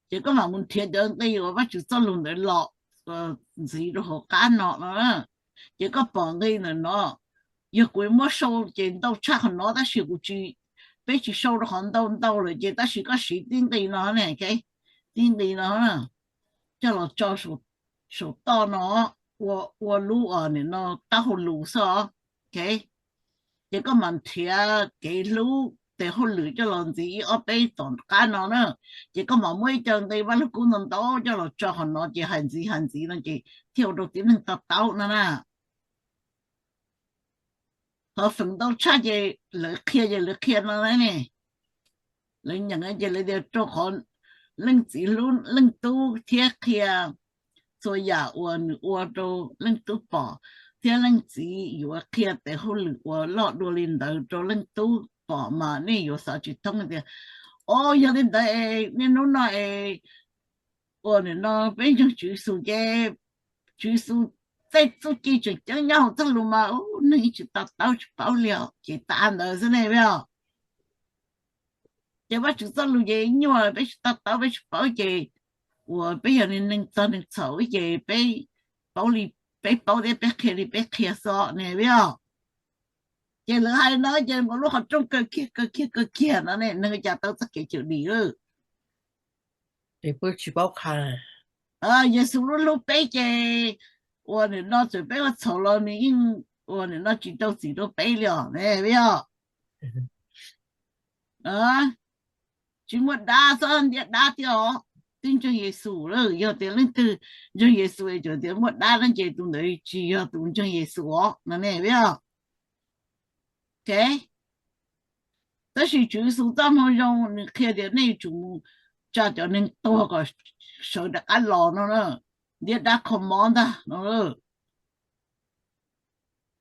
Ces koj mam mus nrhiav cov nqi uas Vajtswv txoj lus ntawd los ntxiv rau hauv qab no no. Ces koj pom nqi ntawm no, yog kuv muab sau ces ntau tshaj qhov no tab sis kuv tsis, peb tsis sau rau qhov ntau ntau lawm ces tab sis koj siv tib nqi no ne, tib nqi no coj los tso saum toj no, ua lub nim no taub hau lus xwb. Ces koj mam nrhiav kev hlub tes hauj lwm coj los ntxiv ib ob peb tom qab no na. Ces koj mam muab ib co nqe Vaj Lug Kub ntau ntau coj los tso qhov no ces hais ntxiv hais ntxiv no ces thiaj ua rau tib neeg to taub no na. Qhov feem ntau tshaj ces lawv qhia ces lawv qhia no ne, lawv nyeem ces lawv tias rau qhov leej txiv hlub leej tub thiab qhia txhua yam uas nws ua rau leej tub pom, thiab leej txiv yuav qhia tes hauj lwm uas loj dua li ntawd rau leej tub pom mas nej yuav xav tsis thoob tias, o, yog li ntawd es niaj hnub no es uas nim no peb ntseeg Tswv Yexus ces Tswv Yexus tej txuj ci tseem ceeb nyob hauv txoj lus mas neeg yeej tsis to taub tsis paub li os, ces tas ntawd xwb ne, peb os. Ces Vajtswv txoj lus ces nyuaj peb tsis to taub peb tsis paub ces uas peb yog neeg txog neeg txhaum ces peb paub li peb paub thiab peb qhia li peb qhia xwb ne, peb os. Ces lawv hais no ces nkaus lub qhov rooj kaw kiag kaw kiag kaw kiag no ne, neeg cas tau txoj kev cawm dim lawm. Peb tsis paub qha. Yexus lub hlub peb ces uas nim no txawm peb ua txhaum los nws yeej uas nim no tsis rau txim rau peb li os ne, peb os. Tsis muaj dab txhob ntiab dab thiab os. Twb ntseeg Yexus lawm, yog tias leej twg ntseeg Yexus es tsuas tias muaj dab no ces tus ntawd tsis yog tus ntseeg Yexus os no ne, peb os. Tab sis Tswv Yexus txoj moo zoo nws qhia tias nej yuav tsum mus tsa cov neeg tuag kom sawv rov qab los no na, ntiab dab kho mob ntag no.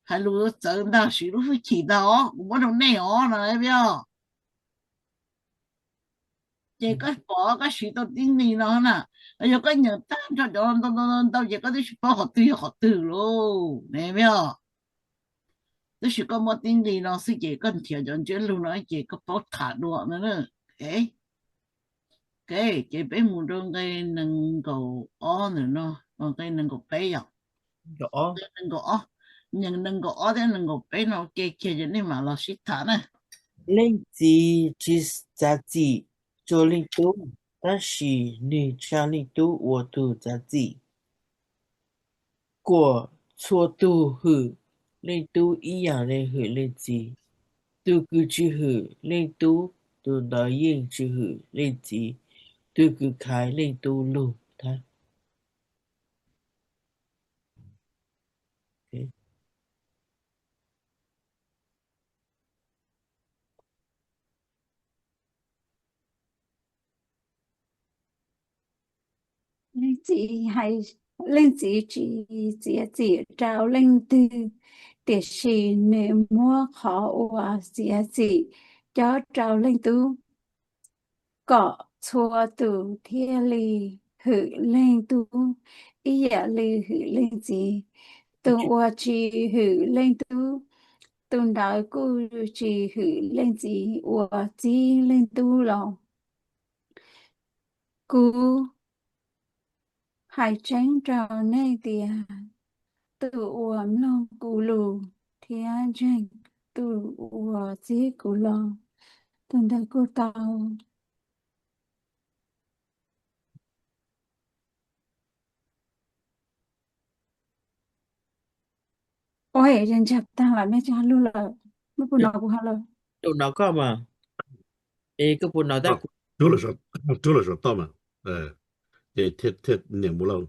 Hais lus txawv ntag, siv lub hwj chim ntag os, kuv muab rau nej os no, peb os. Ces koj pom koj siv tau tib nqi no na, yog koj nyeem tag nrho cov ntau ntau ntau ces koj twb tsis paub qhov twg yog qhov twg lauj ne, peb os. Tab sis koj muab tib nqi no xwb ces koj nrhiav cov ntsiab lus no ces koj paub tham dua no. Ok, ces peb mus rau nqe nees nkaum ob ntawm no, nqe nees nkaum peb yom. Nqe nees nkaum ob, nqe nees nkaum ob thiab nees nkaum peb no ua ke kiag ces nej mam los sib tham na. Leej txiv tsis txav txim rau leej tub, tab sis nws tsa leej tub ua tus txav txim. Kuas txhua tus hwm leej tub ib yam li hwm leej txiv. Tus kws tsis hwm leej tub, tus ntawd yeej tsis hwm leej txiv, tus kws khaiv leej tub lug thab. Leej txiv hais, leej txiv tsis txiav txim rau leej twg, tiam sis nws muab qhov uas txiav txim cob rau leej tub, kom txhua tus thiaj li hwm leej tub ib yam li hwm leej txiv. Tus uas tsis hwm leej tub, tus ntawd kuj tsis hwm leej txiv uas txib leej tub los. Kuv hais tseeb rau nej tias, tus uas mloog kuv lus thiab ntseeg tus uas txib kuv los, tus ntawd kuj tau Oj, ntsag tag lawm, mej tsis ho lug lawm, mej puas hnov kuv hais lawm? Rub lawm saum toj mas, ces thiaj niam mus lauj.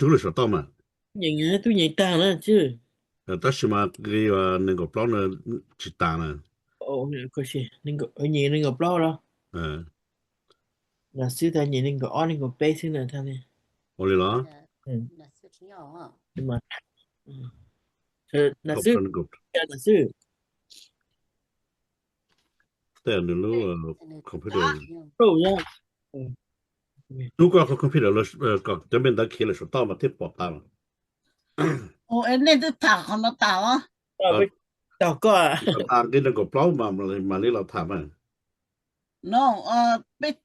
Rub lawm saum toj mas. Tub nyeem tag na. Tab sis mas li nees nkaum plaub no tsis tas na. Nyeem nees nkaum plaub los? Xwb tas nyeem nees nkaum ob nees nkaum peb xwb na. Ua li los? Xwb. Tej nws lub computer. Rub koj qhov computer los kom cov npe ntawd khiav lawm saum toj mas thiaj pom tas. Nej twb tham qhov no tas los? Nqi nees nkaum plaub mas mam li los tham mas. No, peb,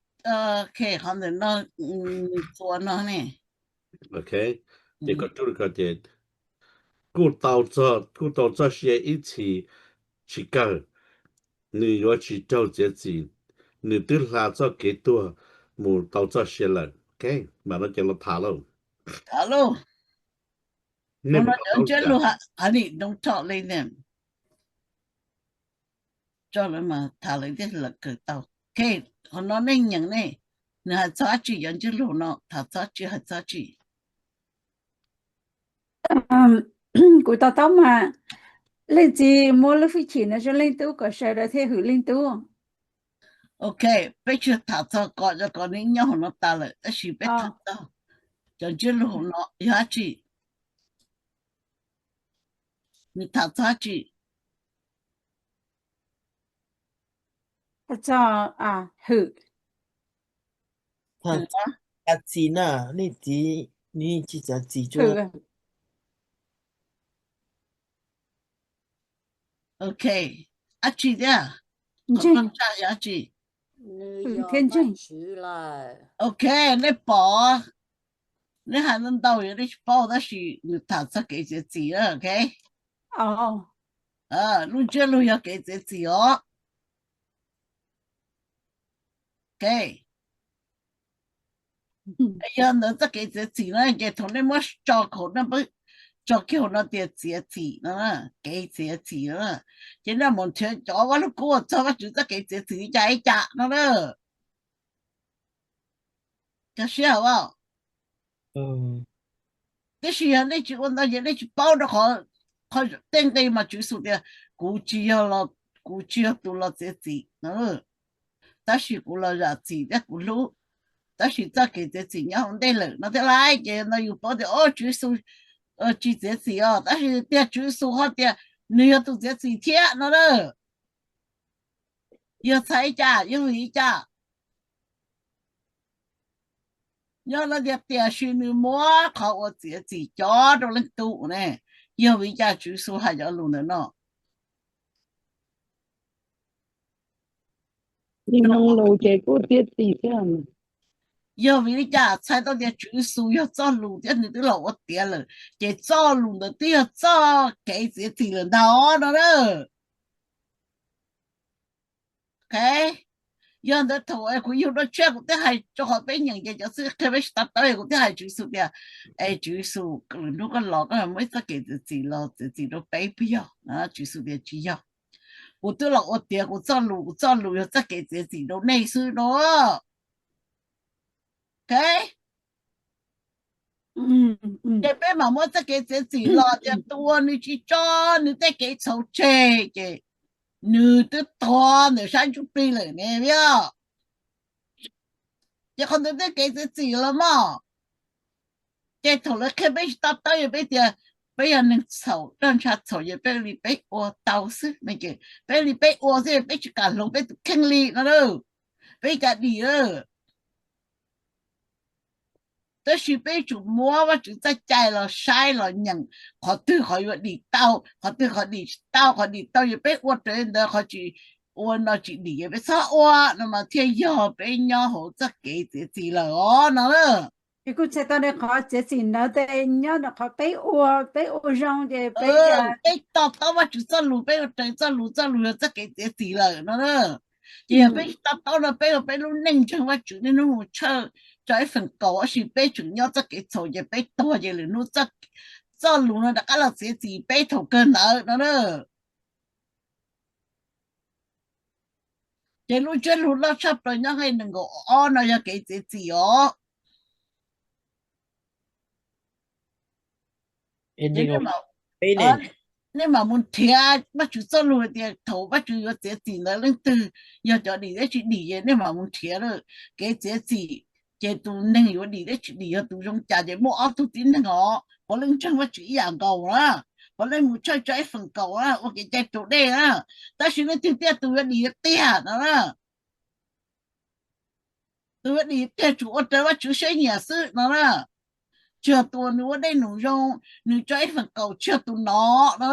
qhov ntawm no, nws txuas no ne. Ces koj rub li ko ces kuj tau txog, kuj tau txoj sia ib txhis tsis kawg, nws yuav tsis raug txiav txim, nws twb hla txoj kev tuag mus tau txoj sia lawm. Mam no ces los tham lauj. Tham lauj. Cov ntsiab lus, I need, don't talk like them. Tso lawv mas tham lawv thiaj lawv kawm tau. Ok, qhov no nej nyeem ne, nws hais txog dab tsi, cov ntsiab lus no tham txog dab tsi, hais txog dab tsi? Kuv to taub mas leej txiv muab lub fwj chim no rau leej tub kom sawv daws thiaj hwm leej tub. Ok, peb tsis tham txog kom, kom nws nyob hauv no tas lawm, tab sis peb tham txog cov ntsiab lus hauv no yog dab tsi? Nws tham txog dab tsi? Txog hwm. Txav txim na, leej txiv nws tsis txav txim. Ok, dab tsi thiab? Qhov ntseeg, yog dab tsi? Hwm thiab ntseeg. Ok, nej pom, nej hais ntau ntau yog nej tsis paub tab sis nws tham txog kev txiav txim, ok. Lub ntsiab lus yog kev txiav txim os. Ok. Yog ntawd txoj kev txiav txim no ces thaum nej muab tso kiag, tso kiag hauv no tias txiav txim no, kev txiav txim no, ces nej mus nrhiav cov Vaj Lug Kub uas txog Vajtswv txoj kev txiav txim li cas li cas no na. Koj siab hauv. Tiam sis yog nej tsis ua ntau ces nej tsis paub rau qhov, qhov tej nqe mas Tswv Yexus tias, kuv tsis yog, kuv tsis yog tus los txiav txim, tab sis kuv los zam txim thiab kuv hlub, tab sis txoj kev txiav txim nyob hauv ntej lawm no thiab lauj. Ces no yus paub tias, o, Tswv Yexus tsis txiav txim os, tab sis tiag Tswv Yexus ho tias nws yog tus txiav txim thiab no na. Yog txhais li cas, yog vim li cas? Nyob no tias tiam sis nws muab qhov uas txiav txim cob rau leej tub ne, yog vim li cas Tswv Yexus hais cov lus ntawd no? Yog vim li cas txhais tau tias Tswv Yexus yog txoj lus thiab nws twb los ua tiav lawm, ces txoj lus ntawd twb yog txoj kev txiav txim lawm ntag no na. Ok, yog ntawd thaum kuv yug dua tshiab kuv twb hais rau qhov peb nyeem ces cov xib hwb qhia peb tsis to taub, kuv twb hais Tswv Yexus tias, es Tswv Yexus, lwm hnub koj los koj muaj ib txoj kev txiav txim los txiav txim rau peb puas yog? Tswv Yexus tias tsis yog, kuv twb los ua tiav kuv txoj lus, kuv txoj lus yog txoj kev txiav txim rau nej xwb no. Ok, ces peb mam muab txoj kev txiav txim los tias tus uas nws tsis tso nws tej kev txhaum tseg ces nws twb tuag ntawm sab ntsuj plig lawm ne, yog. Ces qhov ntawd tej kev txiav txim los mas, ces thaum lawv qhia peb tsis to taub, yog peb tias peb yog neeg txhaum, roj ntsha txhaum, ces peb li peb ua tau xwb, peb li peb ua xwb, peb tsis kam hloov peb tus kheej li no, peb cas dim. Tab sis peb yuav tsum muab Vajtswv txoj cai los saib los nyeem, qhov twg qhov yuav dim tau, qhov twg qhov dim tsis tau, qhov dim tau yog peb ua raws li ntawd, qhov tsis ua no tsis dim, yog peb txhob ua no mas thiaj yog peb nyob hauv txoj kev txiav txim lawm os no. Ces kuj txhais tau qhov txiav txim ntawd ces nyob rau qhov peb ua, peb ua zoo ces peb, peb to taub Vajtswv txoj lus, peb ua raws txoj lus, txoj lus yog txoj kev txiav txim lawm no. Ces yog peb tsis to taub no peb ua peb lub neej ntseeg Vajtswv niaj hnub mus tshawj tso ib feem kaum, tab sis peb tseem nyob txoj kev txhaum ces peb tuag ces lwm hnub txoj, txoj lus no rov qab los txiav txim peb thaum kawg ntawd no na. Ces lub ntsiab lus loj tshaj plaws nyob nqe nees nkaum ob no yog kev txiav txim os. Nej mam mus nrhiav Vajtswv txoj lus tias thaum Vajtswv yuav txiav txim ntawd leej twg yog cov dim thiab tsis dim, ces nej mam mus nrhiav lawm. Kev txiav txim ces tus neeg yuav dim thiab tsis dim yog tus zoo cas, ces muaj ob tug tib neeg os, puav leej ntseeg Vajtswv ib yam nkaus na, puav leej mus tshawj tso ib feem kaum na, ua kev cai raus dej na, tab sis leej twg tiag tus yuav dim yuav tiag no na. Tus yuav dim tiag tsuas ua raws Vajtswv siab nyiam xwb no na. Tsis yog tus uas nws ua dej num zoo, nws tso ib feem kaum, tsis yog tus no no.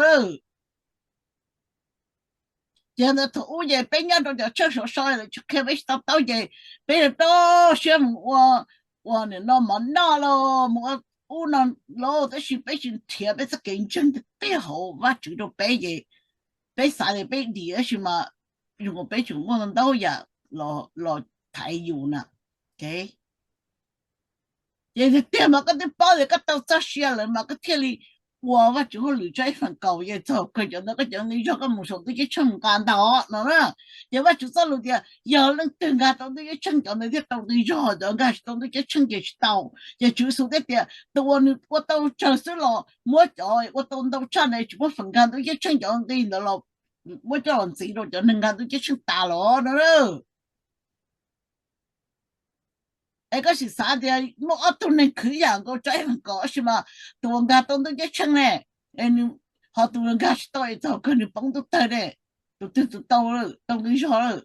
Ces ntawd thaum ub ces peb nyob rau cov tsheej sov so lawv tsis qhia peb tsis tau taub ces peb rau siab mus ua, ua nim no mov noj los mus ua ub no lauj, tab sis peb tsis nrhiav peb txoj kev ntseeg tiag tiag hauv Vajtswv rau peb ces peb xav tias peb dim tab sis mas zoo nkaus peb tseem muaj ntau yam los thaiv yus na. Ces tiag tiag mas koj twb paub tias koj tau txoj sia lawm mas koj thiaj li ua Vajtswv hauj lwm tso ib feem kaum, ces txog kawg cov ntawd koj cov nqi zog koj mus saum ntuj ceeb tsheej mus nqa ntag no na. Ces Vajtswv txoj lus tias yog leej twg nkag tau ntuj ceeb tsheej cov ntawd thiaj tau nqi zog, cov nkag tsis tau ntuj ceeb tsheej ces tsis tau. Ces Tswv Yexus thiaj tias tus uas nws ua tau tsawg xwb los muab cov ua tau ntau tshaj ntawd tsis muaj feem nkag ntuj ceeb tsheej, cov nqi ntawd los muab coj los ntxiv rau cov neeg nkag ntuj ceeb tsheej tas los no. Es koj sim xav tias muaj ob tug neeg khwv yam nkaus tso ib feem kaum tab sis mas tus uas nkag tau ntuj ceeb tsheej ne, ho tus uas nkag tsis tau es txog kawg nws poob ntuj tawg ne, tus twg tus tau, tau nqi zog lawm?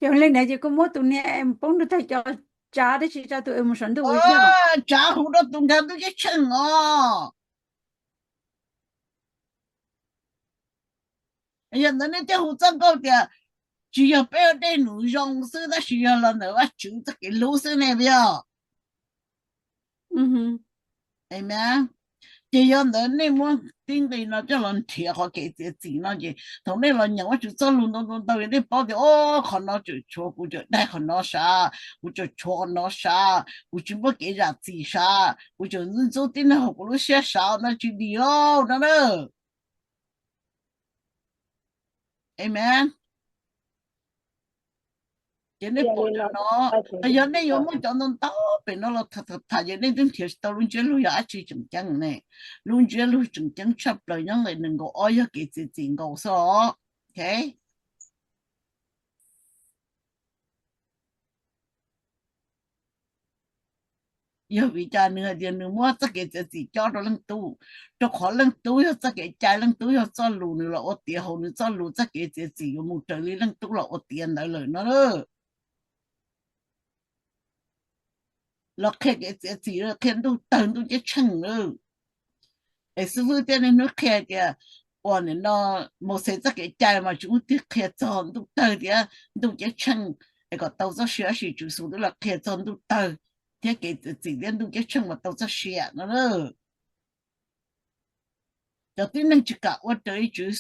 Yog li ntawd ces koj muab tus niag poob ntuj tawg cov tsav tab sis tso tus mus saum ntuj ua tsav huv rau tus nkag ntuj ceeb tsheej os. Yog ntawd nej thiaj hu txoj nkauj tias tsis yog peb ua dej num zoo xwb tab sis yog los ntawm Vajtswv txoj kev hlub xwb ne, puas yog? Ces yog ntawd nej muab tib nqi no coj los nrhiav qhov kev txiav txim no ces thaum nej los nyeem Vajtswv txoj lus ntau ntau ntau nej paub tias o, qhov no tseem tshuav kuv tseem daig qhov no sav, kuv tseem tshuav qhov no sav, kuv tsis muaj kev zam txim sav, kuv tseem ntxub tib neeg hauv kuv lub siab sav no tsis dim lauj no na. Amen. Ces nej pom cov no, yog nej yuav muaj cov ntau ntau pem no los tham tham tham ces nej twb nrhiav tsis tau lub ntsiab lus yog dab tsi tseem ceeb ne. Lub ntsiab lus tseem ceeb tshaj plaws nyob nqe nees nkaum ob yog kev txiav txim nkaus xwb os. Ok. Yog vim cas nws hais tias nws muab txoj kev txiav txim cob rau leej tub? Rau qhov leej tub yog txoj kev cai, leej tub yog txoj lus, nws los ua tiav hauv nws txoj lus, txoj kev txiav txim yuav mus raws li leej tub los ua tiav ntawd lawm no. Los qhia kev txiav txim, qhia ntuj tawg ntuj ceeb tsheej lawm. Es xib fwb thiaj niaj hnub qhia tias uas nim no Mauxes txoj kev cai mas tsis muaj twg qhia txog ntuj tawg thiab ntuj ceeb tsheej es kom tau txoj sia, tab sis Tswv Yexus twb los qhia txog ntuj tawg thiab kev txiav txim thiab ntuj ceeb tsheej mas tau txoj sia no. Cov tib neeg tsis kam ua raws li Tswv Yexus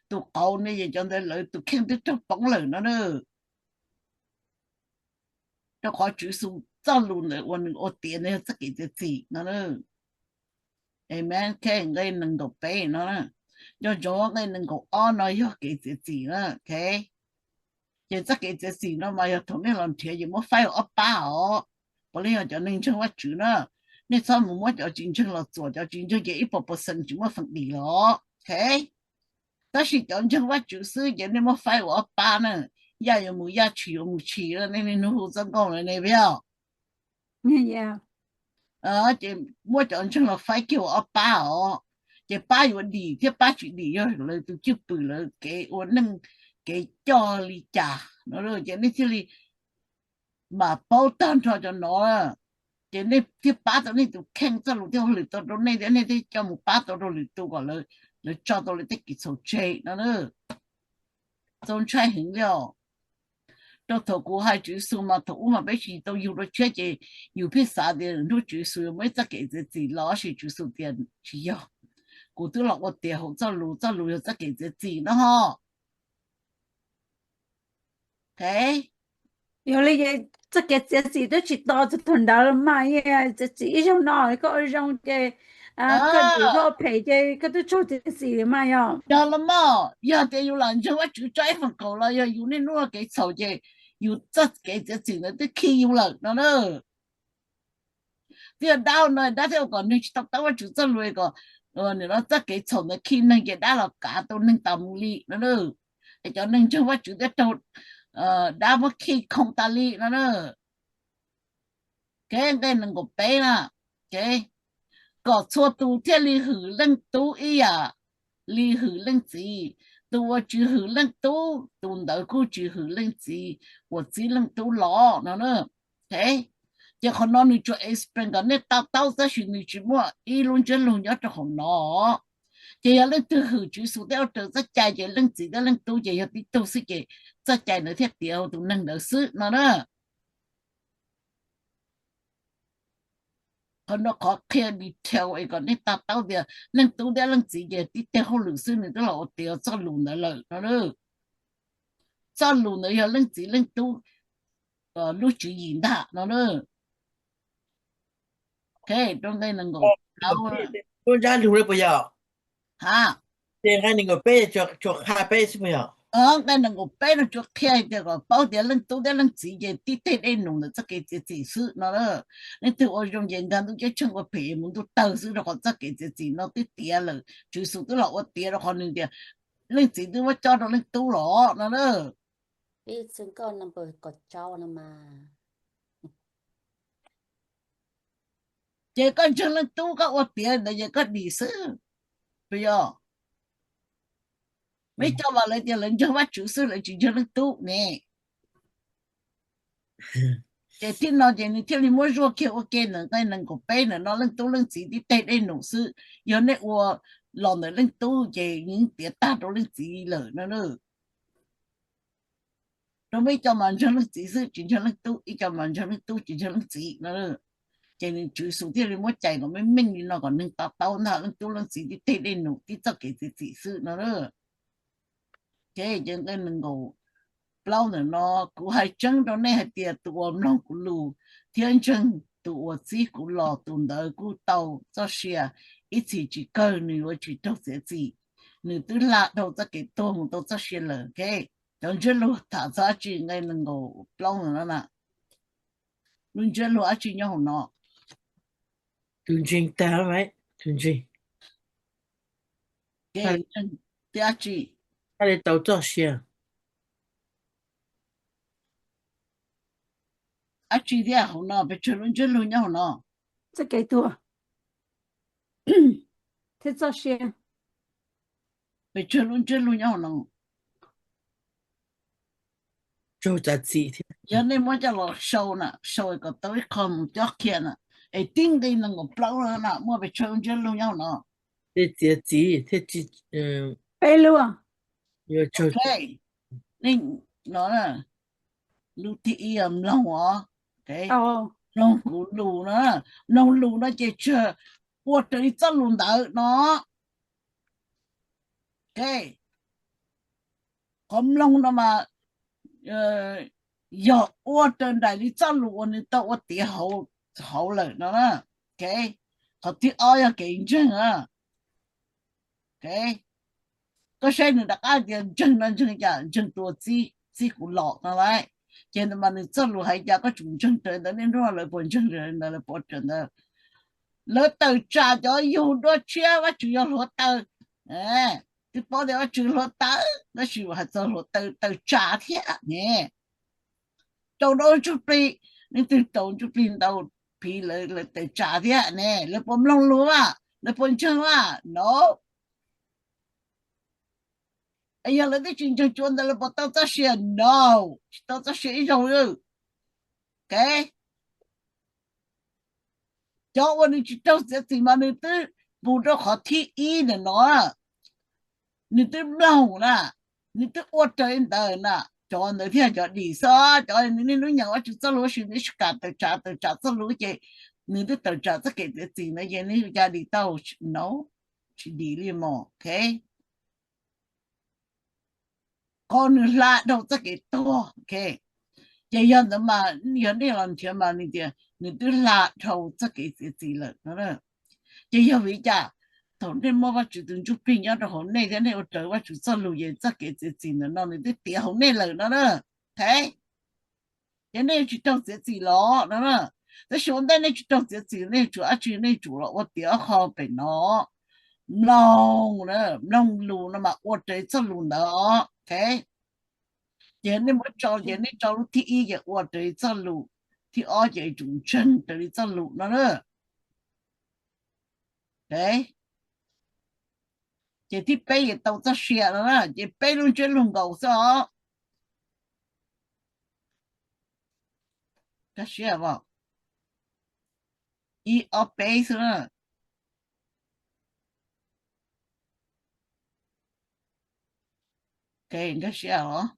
tus qauv ne, cov ntawd lawv tus kheej twb raug poob lawm no na. Rau qhov Tswv Yexus txoj lus ntawd uas nws ua tiav ntawd yog txoj kev txiav txim no. Amen. Nqe nees nkaum peb no, nco ntsoov nqe nees nkaum ob no yog kev txiav txim na. Ces txoj kev txiav txim no mas yog thaum nej los nrhiav ces muab faib ua ob pab os. Puav leej yog cov neeg ntseeg Vajtswv na, nej txhob mus muab cov tsis ntseeg los txuas, cov tsis ntseeg ces ib puas percent tsis muaj feem dim los. Ok. Tab sis cov ntseeg Vajtswv xwb ces nej muab faib ua ob pab na, yaj yuav mus yaj, tshis yuav mus tshis, nej niaj hnub hu txoj nkauj no ne, puas yog? Ces muab cov ntseeg los faib kiag ua ob pab os. Ces pab yuav dim thiab pab tsis dim yog lawv tus cwj pwm, lawv kev ua neej, kev coj li cas no, ces nej thiaj li mam paub tag nrho cov no. Ces nej thiaj pab tau nej tus kheej, txoj lus thiaj hauj lwm tau rau nej thiab nej thiaj coj mus pab tau rau lwm tus kom lawv tso tau lawv tej kev txhaum tseg no. Txaus ntshai heev li os. Rau thaum kuv hais Tswv Yexus mas thaum ub mas peb tsis tau yug dua tshiab ces yus pheej xav tias hnub Tswv Yexus yuav muaj ib txoj kev txiav txim los, tab sis Tswv Yexus tias tsis yog, kuv twb los ua tiav hauv txoj lus, txoj lus yog txoj kev txiav txim no ho. Ok. Yog li ces Txoj kev txiav txim twb tsis tos txog thaum ntawd los mas, txiav txim ib zaug no koj ua zoo ces koj dim koj ua phem ces koj twb raug txiav txim mas yog. Yog los mas, yog tias yus lam ntseeg Vajtswv tso ib feem kaum los yog yus niaj hnub ua kev txhaum ces yus txoj kev txiav txim ntawd twb khi yus lawm no na. Twb yog dab no dab thiaj ua kom neeg tsis tau taub Vajtswv txoj lus kom nim no txoj kev txhaum ntawd khi neeg ces dab los kav tau neeg tas mus li no na. Es cov neeg ntseeg Vajtswv thiaj raug dab muab khi khoo tas li no na. Kev nqe nees nkaum peb na, kom txhua tus thiaj li hwm leej tub ib yam li hwm leej txiv. Tus uas tsis hwm leej tub, tus ntawd kuj tsis hwm leej txiv uas txib leej tub los no. Ces qhov no nws tsuas explain kom nej to taub tab sis nws tsis muaj ib lub ntsiab lus nyob rau hauv no. Ces yog leej twg hwm Tswv Yexus thiab ua raws txoj cai ces leej txiv thiab leej tub ces yog tib tug xwb ces txoj cai ntawd thiaj tiav hauv tus neeg ntawd xwb no na. Qhov no qhov qhia detail es kom nej to taub tias leej tub thiab leej txiv ces tib teg hauj lwm xwb nws twb los ua tiav txoj lus ntawd lawm no. Txoj lus ntawd yog leej txiv leej tub lub tswv yim ntag no na. Rau nqe nees nkaum plaub. Lub ntsiab lus puas yog? Ha, ces nqe nees nkaum peb tsuas qha peb xwb puas yog? Nqe nees nkaum peb no tsuas qhia tias kom paub tias leej tub thiab leej txiv ces tib teg dej num ntawm txoj kev txiav txim xwb no. Leej twg ua zoo ces nkag ntuj ceeb tsheej, ua phem mus ntuj tawg xwb, rau qhov txoj kev txiav txim no twb tiav lawm. Tswv Yexus twb los ua tiav rau qhov nws tias leej txiv twb muab cob rau leej tub los no. Ces koj ntseeg leej tub koj ua tiav ntawd ces koj dim xwb, puas yog? Muaj ib co mas lawv tias lawv ntseeg Vajtswv xwb lawv tsis ntseeg leej tub ne. Ces thib no ces nws thiaj li muab zuaj kiag ua ke ntawm nqe nees nkaum peb ntawm no, leej tub leej txiv tib teg dej num xwb. Yog nej ua los ntawm leej tub ces yeej tiav tag rau leej txiv lawm no. Rau muaj ib co mas ntseeg leej txiv xwb tsis ntseeg leej tub, ib co mas ntseeg leej tub tsis ntseeg leej txiv no. Ces nws Tswv Yexus thiaj li muab cais kom meej meej li no kom neeg to taub ntag, leej tub leej txiv tib teg dej num tib txoj kev txiav txim xwb no. Ces nqe nees nkaum plaub ntawm no, kuv hais tseeb rau nej hais tias tus uas mloog kuv lus thiab ntseeg tus uas txib kuv los, tus ntawd kuj tau txoj sia ib txhis tsis kawg, nws yuav tsis raug txiav txim, nws twb hla dhau txoj kev tuag mus tau txoj sia lawm. Cov ntsiab lus tham txog dab tsi nqe nees nkaum plaub ntawm no na? Lub ntsiab lus dab tsi nyob hauv no? Tus ntseeg tag lawm, tus ntseeg. Ces dab tsi? Thiaj li tau txoj sia. Dab tsi thiab hauv no? Pes tsawg lub ntsiab lus nyob hauv no? Txoj kev tuag thiab txoj sia. Pes tsawg lub ntsiab lus nyob hauv no? Raug txav txim thiab. Yog nej muab coj los sau na, sau kom tau ib qho mus cob qhia na, es tib nqe nees nkaum plaub no na muaj pes tsawg lub ntsiab lus nyob hauv no? Tej txiav txim thiab peb lub. Nej no, lub thib ib mloog os, mloog kuv lus na, mloog lus no ces tsuas ua raws li txoj lus ntawd no. Qhov mloog no mas yog ua raws nraim li txoj lus uas nws tau ua tiav hauv lawm no. Qhov thib ob yog kev ntseeg. Koj saib nws rov qab tias ntseeg no ntseeg cas? Ntseeg tus uas txib kuv los no lauj. Ces ntawd mas nws txoj lus hais cas koj tsum ntseeg raws ntawd. Niaj hnub no lawv puas ntseeg raws ntawd, lawv puas raws ntawd? Lawv tawm tsam cov yug dua tshiab, Vajtswv yog hluav taws. Twb paub tias Vajtswv hluav taws tab sis hais txog hluav taws tawm tsam thiab ne. Rau ntsuj plig, leej twg rau ntsuj plig ntau phiv lawv tawm tsam thiab ne. Lawv puas mloog lus a? Lawv puas ntseeg a? No. Yog lawv twb tsis ntseeg, tsuas ntawd lawv puas tau txoj sia? No, tsis tau txoj sia ib zaug. Cov uas nws tsis raug txiav txim mas nws twb mus rau qhov thib ib ntawm no, nws twb mloog na, nws twb ua raws li ntawd na, cov ntawd thiaj cov dim xwb. Cov niaj hnub nyeem Vajtswv txoj lus tab sis nws tsis kam tawm tsam, tawm tsam txoj lus ces nws twb tawm tsam txoj kev txiav txim ntawd ces nws yuav cas dim tau? No, tsis dim li mog. Qhov nws hla dhau txoj kev tuag. Ces yog ntawd mas yog nej los nrhiav mas nws tias nws twb hla dhau txoj kev txiav txim lawm no. Ces yog vim li cas? Thaum nej muaj Vajtswv tus Ntsuj Plig nyob rau hauv nej thiab nej ua raws Vajtswv txoj lus ces txoj kev txiav txim ntawm no nws twb tiav hauv nej lawm no na. Ces nej yuav tsis raug txiav txim los no na. Tab sis ua ntej nej tsis raug txiav txim nej yuav tsum dab tsi? Nej yuav tsum los ua tiav ob qho pem no: mloog, mloog lus no mas ua raws txoj lus ntawd. Ces nej muab tso, ces nej tso lub thib ib ces ua raws li txoj lus, thib ob ces yuav tsum ntseeg raws li txoj lus no na. Ces thib peb ces tau txoj sia no na, ces peb lub ntsiab lus nkaus xwb os. Ib, ob, peb xwb na. Nkag siab os.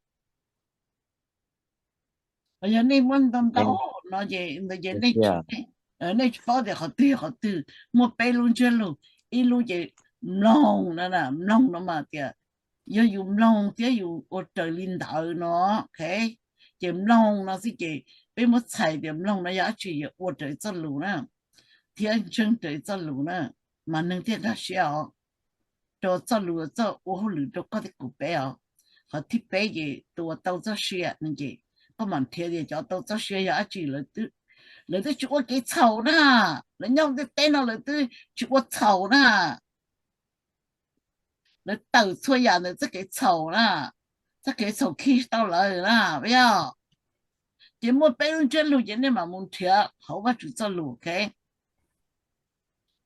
Yog nej muab ntau ntau no ces, ntawd ces nej tsis, nej tsis paub tias qhov twg yog qhov twg. Muaj peb lub ntsiab lus, ib lub ces mloog no, mloog no mas tias yog yus mloog thiab yus ua raws li ntawd no. Ces mloog no xwb ces peb muab txhais tias mloog no yog dab tsi, yog ua raws txoj lus na thiab ntseeg raws txoj lus na, mas neeg thiaj nkag siab os, rau txoj lus txoj ua hauj lwm rau koj thiab kuv peb os. Qhov thib peb ces tus uas tau txoj sia no ces koj mam nrhiav tias cov tau txoj sia yog dab tsi. Lawv twb tsis ua kev txhaum na, lawv nyob ntiaj teb no lawv twb tsis ua txhaum na. Lawv tawm txhua yam ntawm txoj kev txhaum na, txoj kev txhaum khi tsis tau lawv na, yog. Ces muaj peb lub ntsiab lus ces nej mam mus nrhiav hauv Vajtswv txoj lus, ok.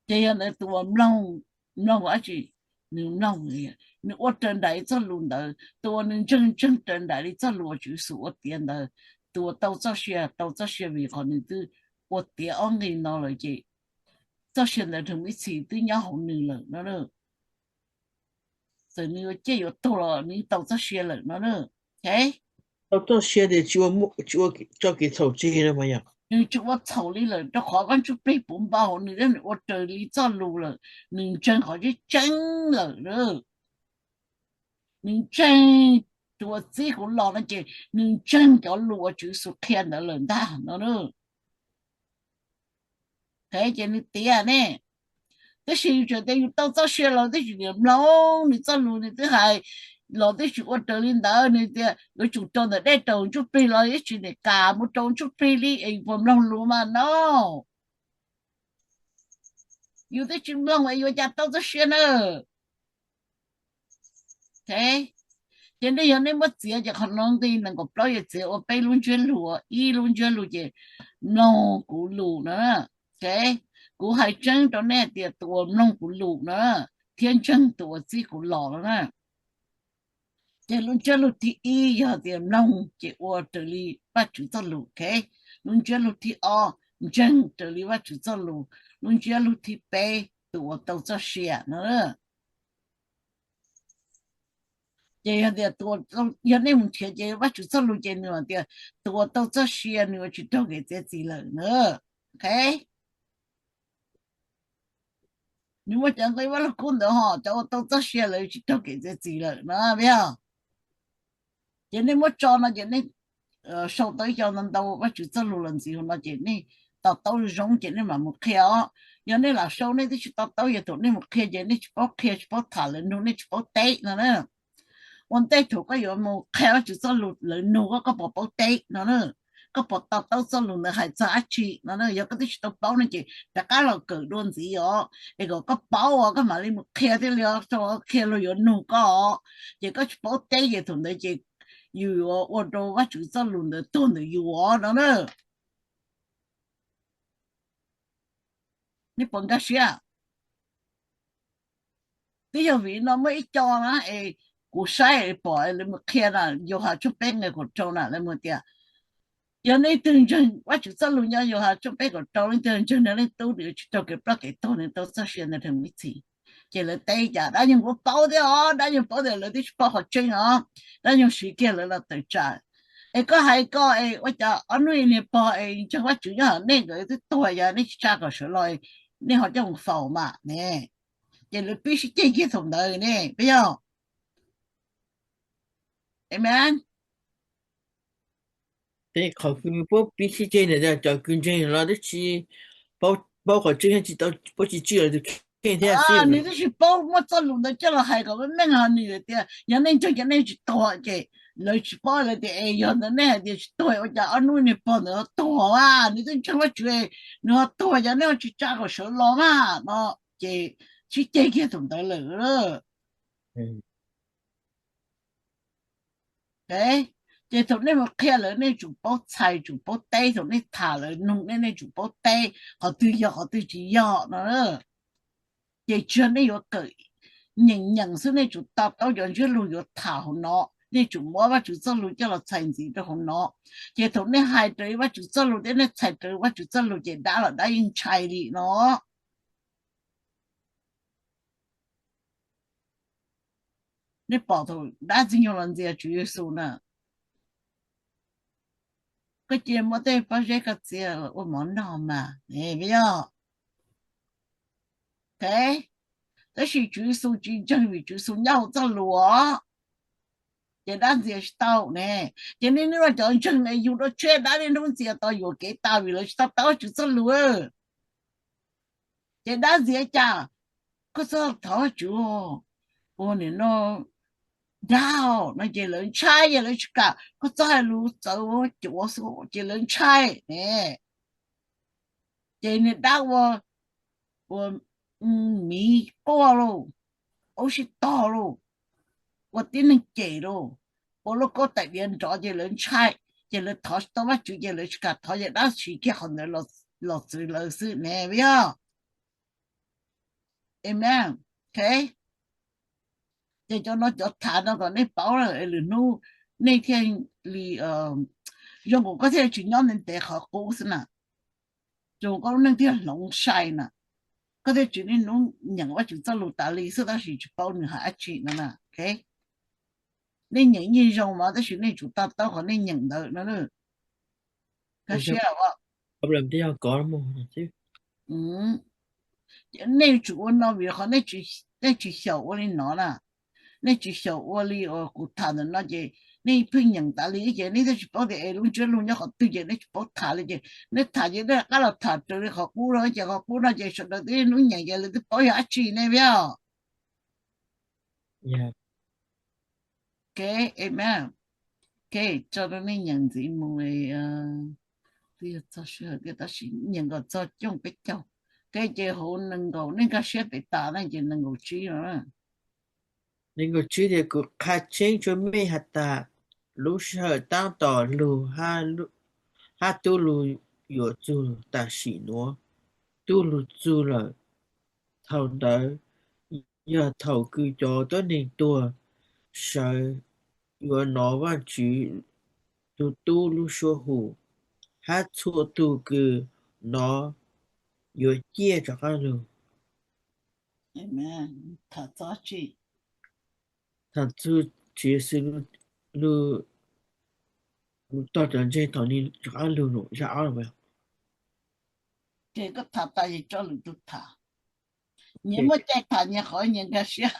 Ces yog ntawd tus uas mloog, mloog dab tsi? Nws mloog, nws ua raws nraim li txoj lus ntawd. Tus uas nws ntseeg, ntseeg raws nraim li txoj lus uas Tswv Yexus ua tiav ntawd. Tus uas tau txoj sia, tau txoj sia vim qhov nws twb ua tiav ob nqi no lawm ces txoj sia ntawd rau ib txhis twb nyob hauv nws lawm no. Txawm nws yuav ciaj yuav tuag los nws tau txoj sia lawm no. Tau txoj sia tias tsis ua txoj kev txhaum tseg no. Nws tsis ua txhaum li lawm rau qhov Vaj Ntsuj Plig puv npo hauv nws thiab nws ua raws li txoj lus lawm, nws ntseeg qhov tseeb tseeb lawm. Nws ntseeg tus uas txib kuv los no ces nws ntseeg cov lus uas Tswv Yexus qhia ntawd lawm ntag no. Ces nws tiav ne. Tab sis yus tseem tias yus tau txoj sia los twb tsis niam mloog nws txoj lus, nws twb hais los twb tsis ua raws li ntawd, nws tias yuav tsum rau ntawm dej rau Ntsuj Plig los twb tsis niam kam mus rau Ntsuj Plig li es yus puas mloog lus mas no. Yus twb tsis mloog es yuav cas tau txoj sia na. Ces nej yog nej muab txiav ces qhov no nqi nees nkaum plaub yog txiav ua peb lub ntsiab lus, ib lub ntsiab lus ces mloog kuv lus na. Kuv hais tseeb rau nej tias tus uas mloog kuv lus na thiab ntseeg tus uas txib kuv los no na. Ces lub ntsiab lus thib ib yog tias mloog ces ua raws li Vajtswv txoj lus, ok. Lub ntsiab lus thib ob ntseeg raws li Vajtswv txoj lus. Lub ntsiab lus thib peb tus uas tau txoj sia no. Ces yog tias, yog nej mus nrhiav ces Vajtswv txoj lus ces nws tias tus uas tau txoj sia nws yuav tsis raug kev txiav txim lawm na. Ok. Nws muaj cov nqi Vaj Lug Kub ntawd ho cov uas tau txoj sia lawv tsis raug kev txiav txim lawm no, yog. Ces nej muab tso no ces nej sau tau ib co ntau ntau Vajtswv txoj lus los ntxiv hauv no ces nej to taub zoo ces nej mam mus qhia os. Yog nej lam sau nej twb tsis to taub, yog thaum nej mus qhia ces nej tsis paub qhia, tsis paub tham lawv nug, nej tsis paub teb no na. Ua ntej thaum koj yuav mus qhia Vajtswv txoj lus lawv nug koj, koj puas paub teb no na? Koj puas to taub txoj lus ntawd hais txog dab tsi no na? Yog koj twb tsis tau paub no ces rov qab los kawm dua ntxiv os, es kom koj paub os koj mam li mus qhia thiaj li, qhia luag yuav nug koj os. Ces koj tsis paub teb ces thaum ntawd ces yus yuav ua rau Vajtswv txoj lus ntawd tuag ntawm yus os no na. Nej puas nkag siab? Twb yog vim no muaj ib co na es kuv saib pom lawv mus qhia na, Yauhas tshooj peb nqe kaum rau na, lawv mus tias yog leej twg ntseeg Vajtswv txoj lus nyob Yauhas tshooj peb kaum rau, leej twg ntseeg nws, leej tub nws yuav tsis raug kev ploj kev tuag, nws tau txoj sia ntawd rau ib txhis. Ces lawv teb cas dab nyuag kuv paub thiab os, dab nyuag paub tias lawv twb tsis paub qhov tseeb os, dab nyuag siv kiag lawv los tawm tsam. Es koj hais ko es ua cas ob hnub niag pog es ntseeg Vajtswv nyob hauv nej nkawd twb tuag, yog nej tsis tsa kom sawv los, nej ho coj mus faus mas ne. Ces lawv pib sib ceg kiag thaum ntawd ne, puas yog? Amen. Qhov kws puab piv txhij ceg ntawm cov kws ntseeg los twb tsis paub qhov tseeb, tsis tau paub tsis tswj lawv tus kheej thiab xwb. Nws twb tsis paub muab txoj lus ntawd coj los hais kom meej meej, ho nws tias yog nej ntseeg ces nej tsis tuag, ces lawv tsis paub lawv tias es yog ntawd nej hais tias tsis tuag ua cas ob hnub niag pog ntawd ho tuag a? Nws twb ntseeg Vajtswv, nws ho tuag, yog nej ho tsis tsa kom sawv los mas no, ces sib ceg kiag thaum ntawd lawm. Ces thaum nej mus qhia lawv, nej tsum paub txhais, tsum paub teb. Thaum nej tham lawv, noog nej, nej tsum paub teb qhov twg yog qhov twg tsis yog no. Ces tsis yog nej yuav kawm nyeem nyeem xwb, nej tsum to taub cov ntsiab lus yuav tham hauv no, nej tsum muab Vajtswv txoj lus coj los txhais ntxiv rau hauv no. Ces thaum nej hais raws Vajtswv txoj lus thiab nej txhais raws Vajtswv txoj lus ces dab los dab yeej ntshai li no. Nej pom thaum dab Ntxwg Nyoog los ntxias Tswv Yexus na, koj cia muab tej pob zeb koj txia ua mov noj mas, yog. Tab sis Tswv Yexus tsis ntseeg vim Tswv Yexus nyob hauv txoj lus os. Ces dab ntxias tsis tau ne. Ces nej niaj hnub cov ntseeg ne yug dua tsheb dab niaj hnub ntxias tos yuam kev tas vim lawv tsis to taub Tswv txoj lus. Ces dab ntxias cas, koj txhob thov Tswv ua nim no dab no ces lawv ntshai, ces lawv tsis kam, koj txhob hais lus txawv cuav xwb ces lawv ntshai ne. Ces niag dab ua, ua miv quaj lauj, ua sib tog lauj, ua tib neeg cem lauj, ua lub kaub tais diav nrov ces lawv ntshai, ces lawv thov tsis tau Vajtswv ces lawv tsis kam thov, ces dab siv kiag qhov ntawd los txwv lawv xwb ne, puas yog? Amen. Ces cov no cov tham no kom nej paub lawm es lwm hnub nej thiaj li zoo nkaus koj thiaj tsis nyob ntev ntev qhov qub xwb na. Zoo koj lub neej thiaj hloov sai na. Koj thiaj tsis niaj hnub nyeem Vajtswv txoj lus tas li xwb tab sis tsis paub nws hais dab tsi no na. Nej nyeem yeej zoo mas tab sis nej tsum to taub qhov nej nyeem ntawd no. Nej tsum ua no vim qhov nej tsis xyaum ua li no na. Nej tsis xyaum ua li uas kuv tham ntawm no ces nej pheej nyeem tas li ces nej thiaj tsis paub tias es lub ntsiab lus nyob qhov twg ces nej tsis paub tham li ces nej tham ces nej rov qab los tham raws li qhov qub no ces qhov qub no ces sawv daws twb hnub nyeem ces lawv twb paub yog dab tsi ne, puas yog? Amen. Tso rau nej nyeem ntxiv mus, twb yog txog sij hawm thiab tab sis nyeem kom txog coob peb caug. Ces hauv nees nkaum, nej nkag siab pem tas na ces nees nkaum tsib no. Nees nkaum tsib tias, kuv qha tseeb tsua mej has tas, lub sij hawm tab tom lug hab tub lug yuav txug tam sim nuav. Tub lug txug lawm, thaum ntawd yog thaum kws cov tuab neeg tuag sawv yuav nov Vaajtswv tug Tub lub suab hu, hab txhua tug kws nov yuav ciaj rov qaab lug. Thaum txug Tswv Yexus lug tog cov ntseeg thaum nws rov qaab lug zaj ob. Ces koj tham tas es tso lwm tug tham. Nyias muaj cai tham nyias qhov nyias nkag siab.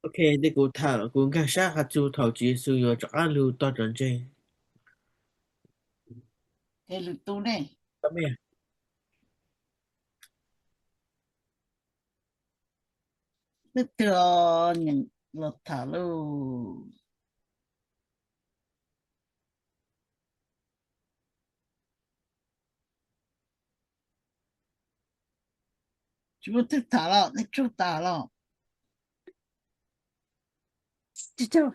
Ok, kuv tham, kuv nkag siab has txug thaum Tswv Yexus yuav rov qaab lug tog cov ntseeg. Lwm tus ne? Leej twg los tham lauj? Tsis muaj twg tham los, nej tsuj tas los. Tsis tau.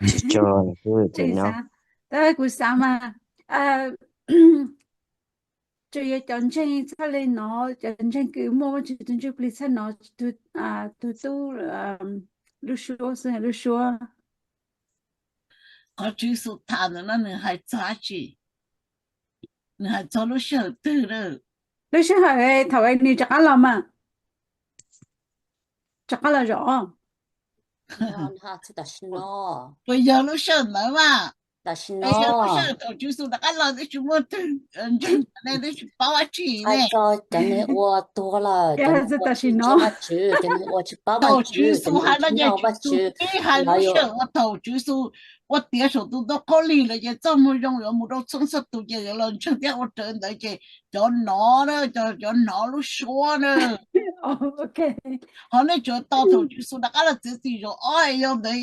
Tab kuv xav mas, tsuas yog cov ntseeg txhaj le nov, cov ntseeg kws muaj Vajtswv tug Ntsuj Plig txhaj nov tug tub lub suab xwb, lub suab. Qhov Tswv Yexus tham ntawm no nws hais txog dab tsi? Nws hais txog lub sij hawm twg? Lub sij hawm thaum nws rov qab los mas, rov qab los zaum ob. Puas yog lub sij hawm ntawd mas? Tam sim no, thaum Tswv Yexus rov qab los twb tsis muaj twg ntseeg ne, twb tsis paub dab tsi ne. Hais txog cov neeg uas tuag lawm, cov neeg uas tsis ntseeg Vajtswv, cov neeg uas tsis paub Vajtswv, cov neeg uas tsis nyob Vajtswv, lawv yuav, thaum Tswv Yexus ua tiav saum tus ntoo khaub lig lawm ces txoj moo zoo yuav mus rau txhua txhua tus ces yuav los ntseeg thiab ua raws ntawd ces cov nov, cov hnov lub suab na. Ho nej tsuas tos thaum Tswv Yexus rov qab los txiav txim zaum ob yog ntawd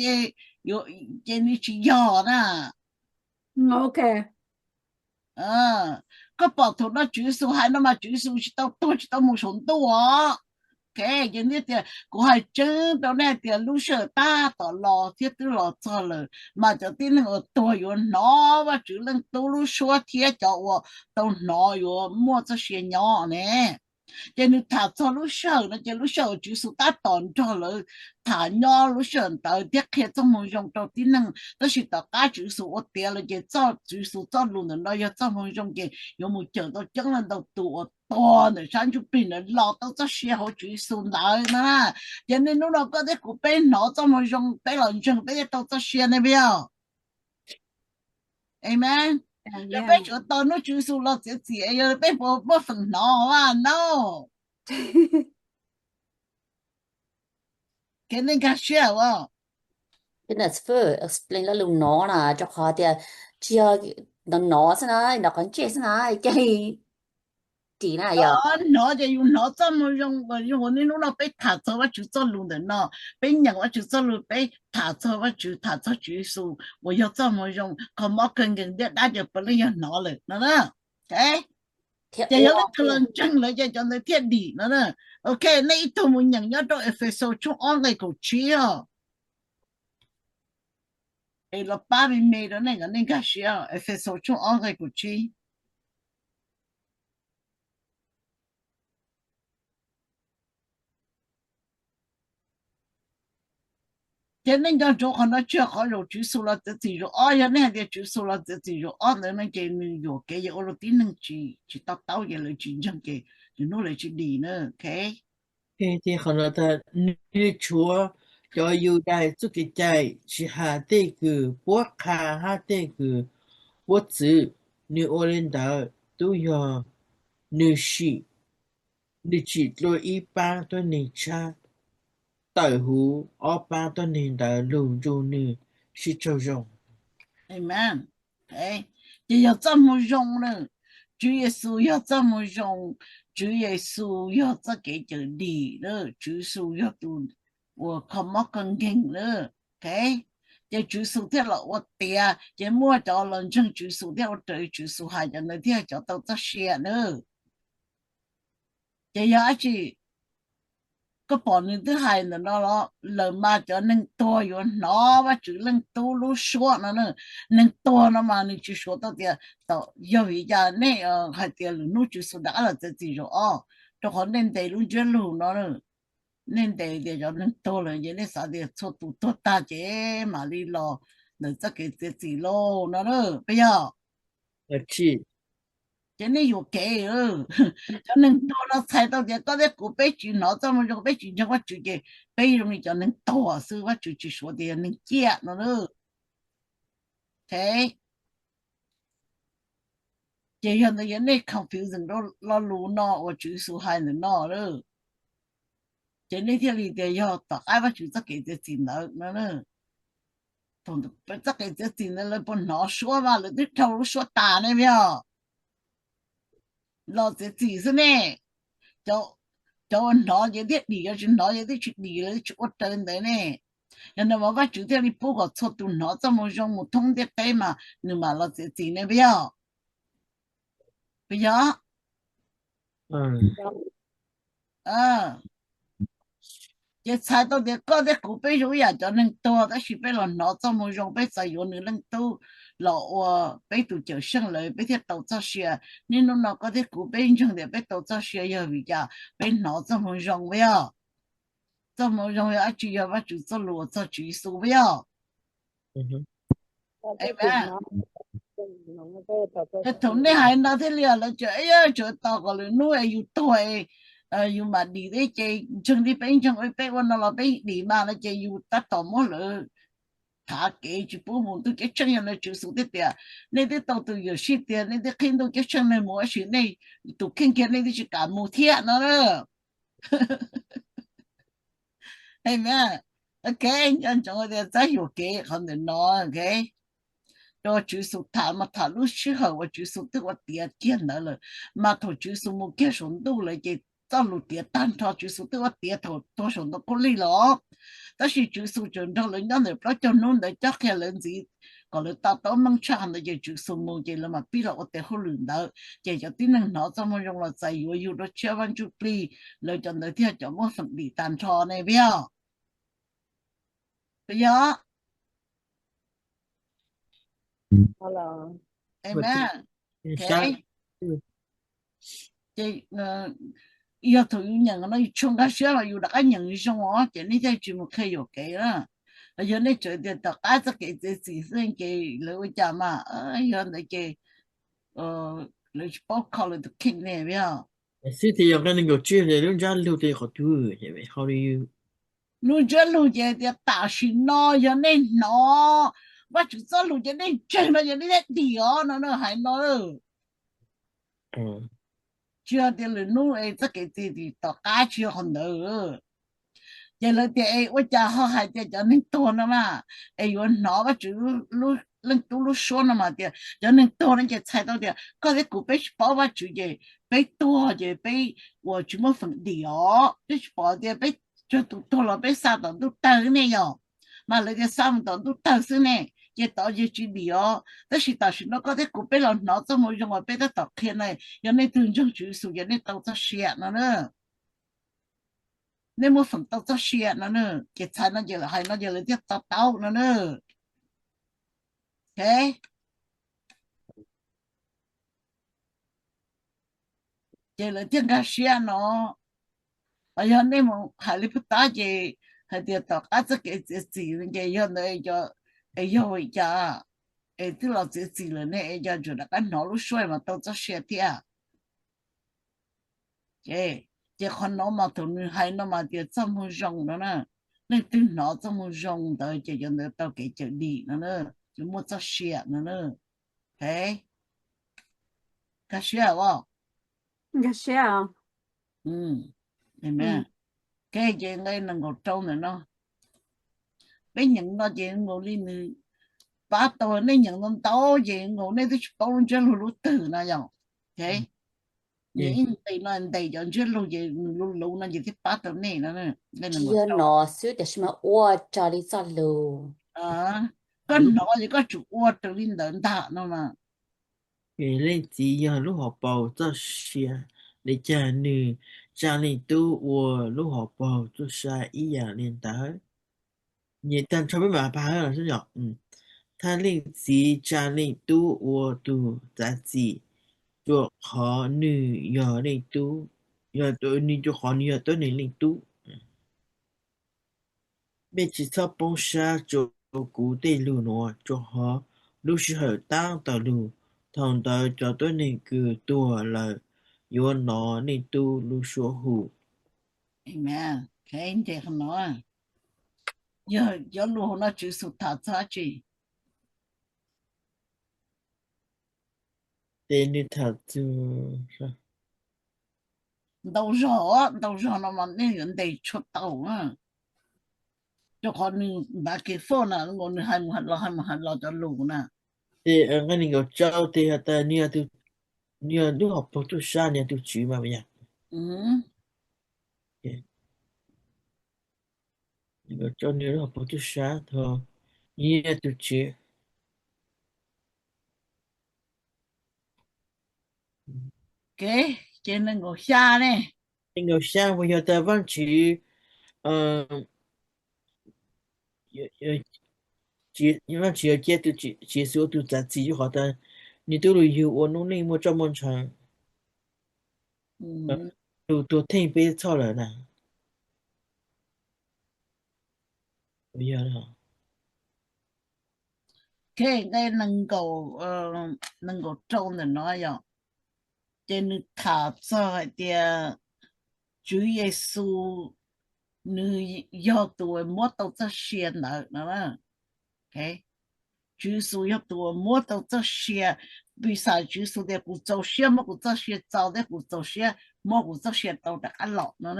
ces nws tsis yog na. Koj pom thaum no Tswv Yexus hais no mas Tswv Yexus tsis tau tuag tsis tau mus saum ntuj os. Ces tias kuv hais tseeb rau nej tias lub sij hawm tab tom los thiab twb los txog lawm mas cov tib neeg uas tuag yuav hnov Vajtswv Leej Tub lub suab thiab cov uas tau hnov yuav muaj txoj sia nyob ne. Ces nws tham txog lub sij hawm no ces lub sij hawm Tswv Yexus tab tom nrog lawv tham nyob lub sij hawm ntawd thiab qhia txoj moo zoo rau tib neeg. Tab sis tom qab Tswv Yexus ua tiav lawm ces txoj, Tswv Yexus txoj lus ntawm no yog txoj moo zoo ces yuav mus cawm tau coob leej ntau tus uas tuag ntawm sab ntsuj plig ntawd los tau txoj sia hauv Tswv Yexus ntawd na. Ces niaj hnub no koj thiab kuv peb hnov txoj moo zoo peb los ntseeg peb thiaj tau txoj sia ne, puas yog? Amen. Yog peb tsuas tos hnub Tswv Yexus los txiav txim es yog peb puas muaj feem hnov? Vaj no. Kev nej nkag siab as. Explain lo lus hnov na, rau qhov tias tsis yog hnov hnov xwb na, hnov qhov ntsej xwb na, ces dim na yog. Hnov ces yus hnov txoj moo zoo, yog ua niaj hnub no peb tham txog Vajtswv txoj lus ntawm no, peb nyeem Vajtswv txoj lus, peb tham txog Vajtswv, tham txog Tswv Yexus uas yog txoj moo zoo, qhov mob kawg nkees ntiab dab ces puav leej yog hnov lawm no na. Ces yog leej twg los ntseeg lawm ces cov ntawd thiaj dim no na. Ok, nej ib tug mus nyeem nyob rau Efexus tshooj ob nqe kaum tsib os. Es los pab me me rau nej kom nej nkag siab, Efexus tshooj ob nqe kaum tsib. Ces nej nco ntsoov qhov no tsis yog qhov zaum Tswv Yexus los txiav txim zaum ob, yog nej hais tias Tswv Yexus los txiav txim zaum ob ntawd no ces nws yuam kev yog ua rau tib neeg tsis, tsis to taub ces lawv tsis ntseeg ces lwm hnub lawv tsis dim na. Ces qhov no, nws tshuav cov Yudais txoj kev cai, tsis hais tej kws puab qha hab tej kws puab txwv. Nws ua li ntawd tub yog nws sim, nws tsim dlua ib pab tuab neeg tshab, tawm huv ob pab tuab neeg ntawd lug nrug nws sib raug zoo. Ces yog txoj moo zoo na. Tswv Yexus yog txoj moo zoo, Tswv Yexus yog txoj kev cawm dim na, Tswv Yexus yog tus uas kho mob kho nkeeg na. Ces Tswv Yexus thiaj los ua tiav, ces muaj cov los ntseeg Tswv Yexus thiab ua raws Tswv Yexus hais, cov ntawd thiaj cov tau txoj sia na. Ces yog dab tsi? Koj pom nws twb hais ntawm no los lawm mas cov neeg tuag yuav hnov Vajtswv Leej Tub lub suab no na. Neeg tuag no mas nws tsis suav tau tias, yog vim cas nej hais tias lwm hnub Tswv Yexus rov qab los txiav txim zaum ob, rau qhov nej ntes lub ntsiab lus no. Nej ntes tias cov neeg tuag lawm ces nej xav tias txhua tus tuag tag ces mam li los ntawm txoj kev txiav txim lauj no, puas yog? Ces nej yuam kev. Cov neeg tuag no txhais tau tias koj thiab kuv peb tsis hnov txoj moo zoo, peb tsis ntseeg Vajtswv ces peb zoo li cov neeg tuag xwb, Vajtswv tsis suav tias yog neeg ciaj no. Ces yog ntawd yog nej confuse rau lo lus no uas Tswv Yexus hais ntawm no lawm. Ces nej thiaj li tias yog tom qab Vajtswv txoj kev txiav txim ntawd no. Txoj kev txiav txim ntawd lawv puas hnov suab mas lawv twb dhau lub suab tas ne, puas yog? Los txiav txim xwb ne. Cov uas hnov ces thiaj dim, cov tsis hnov ces twb tsis dim, lawv tsis ua raws ntawd ne. Yog ntawd mas Vajtswv thiaj li pub kom txhua tus hnov txoj moo zoo mus thoob ntiaj teb mas nws mam los txiav txim ne, puas yog? Puas yog? Ces txhais tau tias koj thiab kuv peb zoo ib yam cov neeg tuag, tab sis peb los hnov txoj moo zoo, peb txais yuav nws Leej Tub los ua peb tus Cawmseej lawm peb thiaj tau txoj sia. Niaj hnub no koj thiab kuv peb ntseeg tias peb tau txoj sia yog vim cas? Peb hnov txoj moo zoo, puas yog? Txoj moo zoo yog dab tsi? Yog Vajtswv txoj lus uas txog Tswv Yexus, puas yog? Thaum nej hais no thiaj li lawv tseem, tseem tos kom lwm hnub es yus tuag, yus mam dim thiab ces ntseeg li peb ntseeg, peb ua no los peb dim mas no ces yus tab tom muab lawv thav kev tsis pub mus ntuj ceeb tsheej. Yog li Tswv Yexus thiaj tias, nej twb tau tus yuam sij tias nej twb qhib ntuj ceeb tsheej neeg mus, tab sis nej tus kheej kiag nej twb tsis kam mus thiab no. Amen. Ok, nco ntsoov tias txhob yuam kev qhov ntawm no, ok. Rau Tswv Yexus tham mas tham lub sij hawm uas Tswv Yexus twb ua tiav kiag ntawd lawm, mas thaum Tswv Yexus mus kiag saum ntuj lawm ces txoj lus tiav tag nrho Tswv Yexus twb ua tiav thaum tuag saum ntoo khaub lig los. Tab sis Tswv Yexus tseem nrog lawv nyob ntawm plaub caug hnub ntawd cob qhia lawv ntxiv kom lawv to taub meej tshaj. Qhov ntawd ces Tswv Yexus mus ces lawv mam pib los ua tes hauj lwm ntawd, ces cov tib neeg hnov txoj moo zoo los txais yuav yug rau tshiab vaj ntsuj plig, lawv cov ntawd thiaj cov muaj feem dim tag nrho ne, puas yog? Puas yog? Amen. Ok. Ces yog thaum yus nyeem no yus tshua nkag siab los yus rov qab nyeem zoo os, ces nej thiaj tsis mus qhia yuam kev na. Yog nej tseem tias tom qab txoj kev txiav txim xwb ces lawv ua cas mas, yog ntawd ces lawv tsis paub kho lawv tus kheej ne, puas yog? Xib tias yog nqe nees nkaum tsib lub ntsab lug tias qhov twg, how do you Lub ntsiab lus ces tias tam sim no yog nej hnov Vajtswv txoj lus ces nej ntseeg no ces nej thiaj dim os no na, hais no. Tsis yog tias lwm hnub es txoj kev txiav txim tom qab, tsis yog qhov ntawd. Ces lawv tias es ua cas ho hais tias cov neeg tuag no mas, es yuav hnov Vajtswv Leej Tub lub suab no mas tias cov neeg tuag no ces txhais tau tias koj thiab kuv peb tsis paub Vajtswv ces peb tuag ces peb uas tsis muaj feem dim os, peb tsis pom tias peb tsuas tus tuag los peb xa tom ntuj tawg ne yom. Mas lawv tias xa mus tom ntuj tawg xwb ne, ces tod ces tsis dim os. Tab sis tam sim no koj thiab kuv peb los hnov txoj moo zoo uas peb tab tom qhia na, yog nej tus ntseeg Tswv Yexus ces nej tau txoj sia no na. Nej muaj feem tau txoj sia no na. Ces txhais no ces lawv hais no ces lawv thiaj to taub no na. Ok. Ces lawv thiaj nkag siab no. Yog nej mus hais li puag ta ces hais tias tom qab txoj kev txiav txim ces yog ntawd es yog ua cas es twb los txiav txim lawm ne, es yog tsuas rov qab hnov lub suab mas tau txoj sia thiab. Ces qhov no mas thaum nws hais no mas tias txoj moo zoo no na, leej twg hnov txoj moo zoo ntawd ces cov ntawd tau kev cawm dim no, ces muaj txoj sia no na. Nkag siab os? Nkag siab. Ces nqe nees nkaum rau ntawm no, peb nyeem no ces nkaus li nws pab tau nej nyeem ntau ntau ces nkaus nej twb tsis paub lub ntsiab lus lub twg no yom. Nyeem ib nqe no ntes cov ntsiab lus ces nws luv luv no ces thiaj pab tau nej no. Tsis yog no xwb tiam sis mas ua raws li txoj lus. Koj hnov ces koj tsum ua raws li ntawd ntag no mas. Leej Txiv yog lub hauv paus txoj sia, li cas nws tsa Leej Tub ua lub hauv paus txoj sia ib yam li ntawd. Nyem tag nrho peb mam pab los xwb yom. Thaj Leej Txiv tsa Leej Tub ua tus txav txim, rua qhov nws yog Leej Tub, yog nws rua qhov nws yog tuab neeg Leej Tub. Mej tsis txhob poob sab rua kuv tej lug nuav, rua qhov lub sij hawm taab tau lug, thaum ntawd cov tuab neeg kws tuag lawm yuav nov Leej Tub lub suab hu. Amen. Yog cov lus hauv no Tswv Yexus tham txog dab tsi? Ces nws tham ntau zog, ntau zog no mas nej yuav ntes tshuav tau, rua qhov nws npav kev foj na, nws hais mus hais los hais mus hais los cov lus na. Ces nqe nees nkaum rau tes has tas nws yog lub hauv paus tub sab, nws yog tus tswv mas yog. Nws yog lub hauv paus tub sab, nws yog tus tswv. Ces nees nkaum xya ne, nees nkaum xya puas yog tas Vaajtswv, Vaajtswv yuav cia tus Tswv Yexus ua tus txav txim rua qhov tas nws tub lug yug ua noob neej muaj roj muaj ntshaw, lug tuag theej peb txhoj lawm na. Nqe nees nkaum rau ntawm no yog, ces nws tham txog hais tias Tswv Yexus nws yog tus muab tau txoj sia ntawd no. Tswv Yexus yog tus uas muab tau txoj sia, piv xam Tswv Yexus tias kuv txaus siab muab kuv txoj sia txo thiab kuv txaus siab muab kuv txoj sia tau rov qab los no.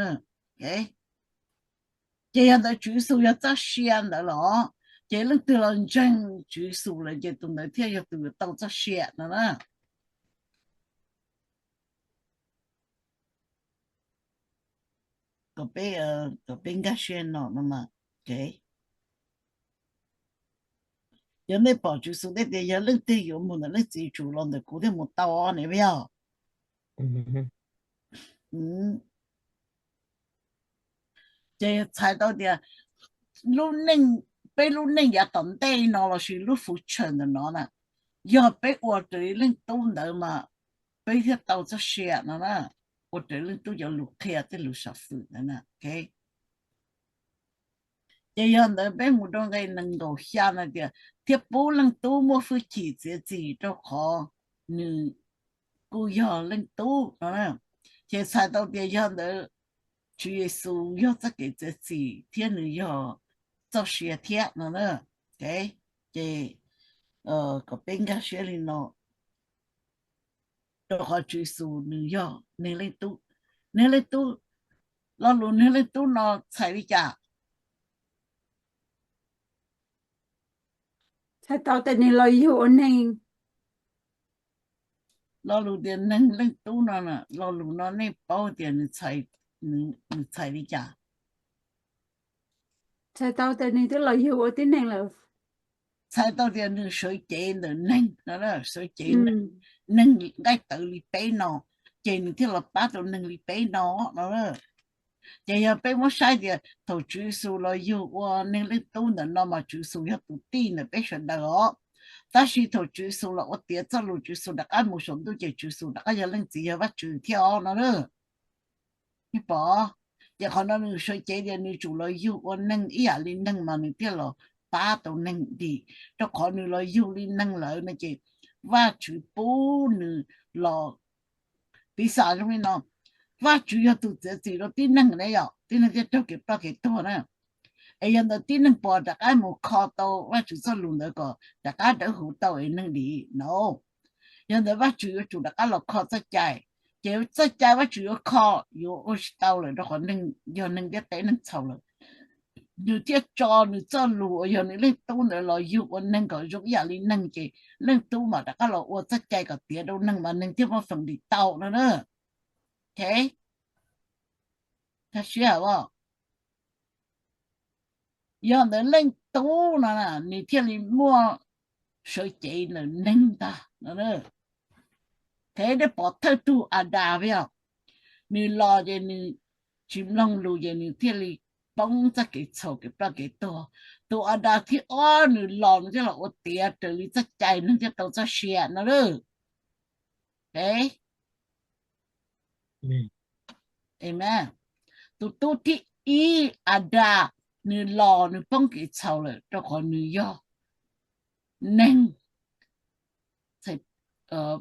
Ces yog ntawd Tswv Yexus yog txoj sia ntawd los, ces leej twg los ntseeg Tswv Yexus lawm ces tus ntawd thiaj yog tus tau txoj sia no na. Kom peb, kom peb nkag siab no no mas, yog nej pom Tswv Yexus teb tias yog leej twg yuav mus ntawm leej txiv tsum los ntawm kuv thiaj mus tau ne, puas yog? Ces txhais tau tias lub neej, peb lub neej yav tom ntej no lossis lub future ntawm no na, yog peb ua raws li leej tub ntawd mas peb thiaj tau txoj sia no na, ua raws leej tub cov lus qhia tej lus sam fwm ntawd na. Ces yog ntawd peb mus rau nqe nees nkaum xya na tias thiab pub leej tub muaj hwj chim txiav txim rau qhov nws kuj yog leej tub no. Ces txhais tau tias yog ntawd Tswv Yexus yog txoj kev txiav txim thiab nws yog txoj sia thiab no na. Ces kom peb nkag siab li no, rau qhov Tswv Yexus nws yog neeg leej tub. Neeg leej tub, lo lus neeg leej tub no txhais li cas? Txhais tau tias nws los yug ua neeg. Lo lus tias neeg leej tub no, lo lus no nej paub tias nws txhais li cas? Txhais tau tias nws twb los yug ua tib neeg lawm. Txhais tau tias nws sawv cev ntawm neeg no, sawv cev neeg nqaij tawv li peb no, ces nws thiaj los pab tau neeg li peb no no. Ces yog peb muab saib tias thaum Tswv Yexus los yug ua neeg leej tub ntawm no mas Tswv Yexus yog tus tij ntawm peb sawv daws os. Tab sis thaum Tswv Yexus los ua tiav txoj lus Tswv Yexus rov qab mus saum ntuj ces Tswv Yexus rov qab yog leej txiv yog Vajtswv thiab os no. Nej pom, ces qhov no nws sawv cev tias nws tsum los yug ua neeg ib yam li neeg mas nws thiaj los pab tau neeg dim, rau qhov nws los yug li neeg lawm no ces Vajtswv pub nws los. Piv xam zoo li no, Vajtswv yog tus txiav txim rau tib neeg ne yom, tib neeg thiaj raug kev ploj kev tuag na. Es yog ntawd tib neeg puas rov qab mus kho tau Vajtswv txoj lus ntawd kom rov qab dawb huv tau es neeg dim no? Yog ntawd Vajtswv yuav tsum rov qab los kho txoj cai, ces txoj cai Vajtswv yuav kho yuav ua tsis tau lawm rau qhov neeg yog neeg ntiaj teb neeg txhaum lawm. Nws thiaj tso nws txoj lus uas yog nws leej tub ntawd los yug ua neeg kom zoo ib yam li neeg ces leej tub mam rov qab los ua txoj cai kom tiav rau neeg mas neeg thiaj muaj feem dim tau no na. Yog ntawd leej tub no nws thiaj li muaj sawv cev ntawm neeg ntag no. Thiab nej pom thawj tug Adas yog nws los ces nws tsis mloog lus ces nws thiaj li poob txoj kev txhaum kev ploj kev tuag. Tus Adas thib ob nws los nws thiaj los ua tiav raws li txoj cai neeg thiaj tau txoj sia no. Tus tub thib ib Adas nws los nws poob kev txhaum lawm rau qhov nws yog neeg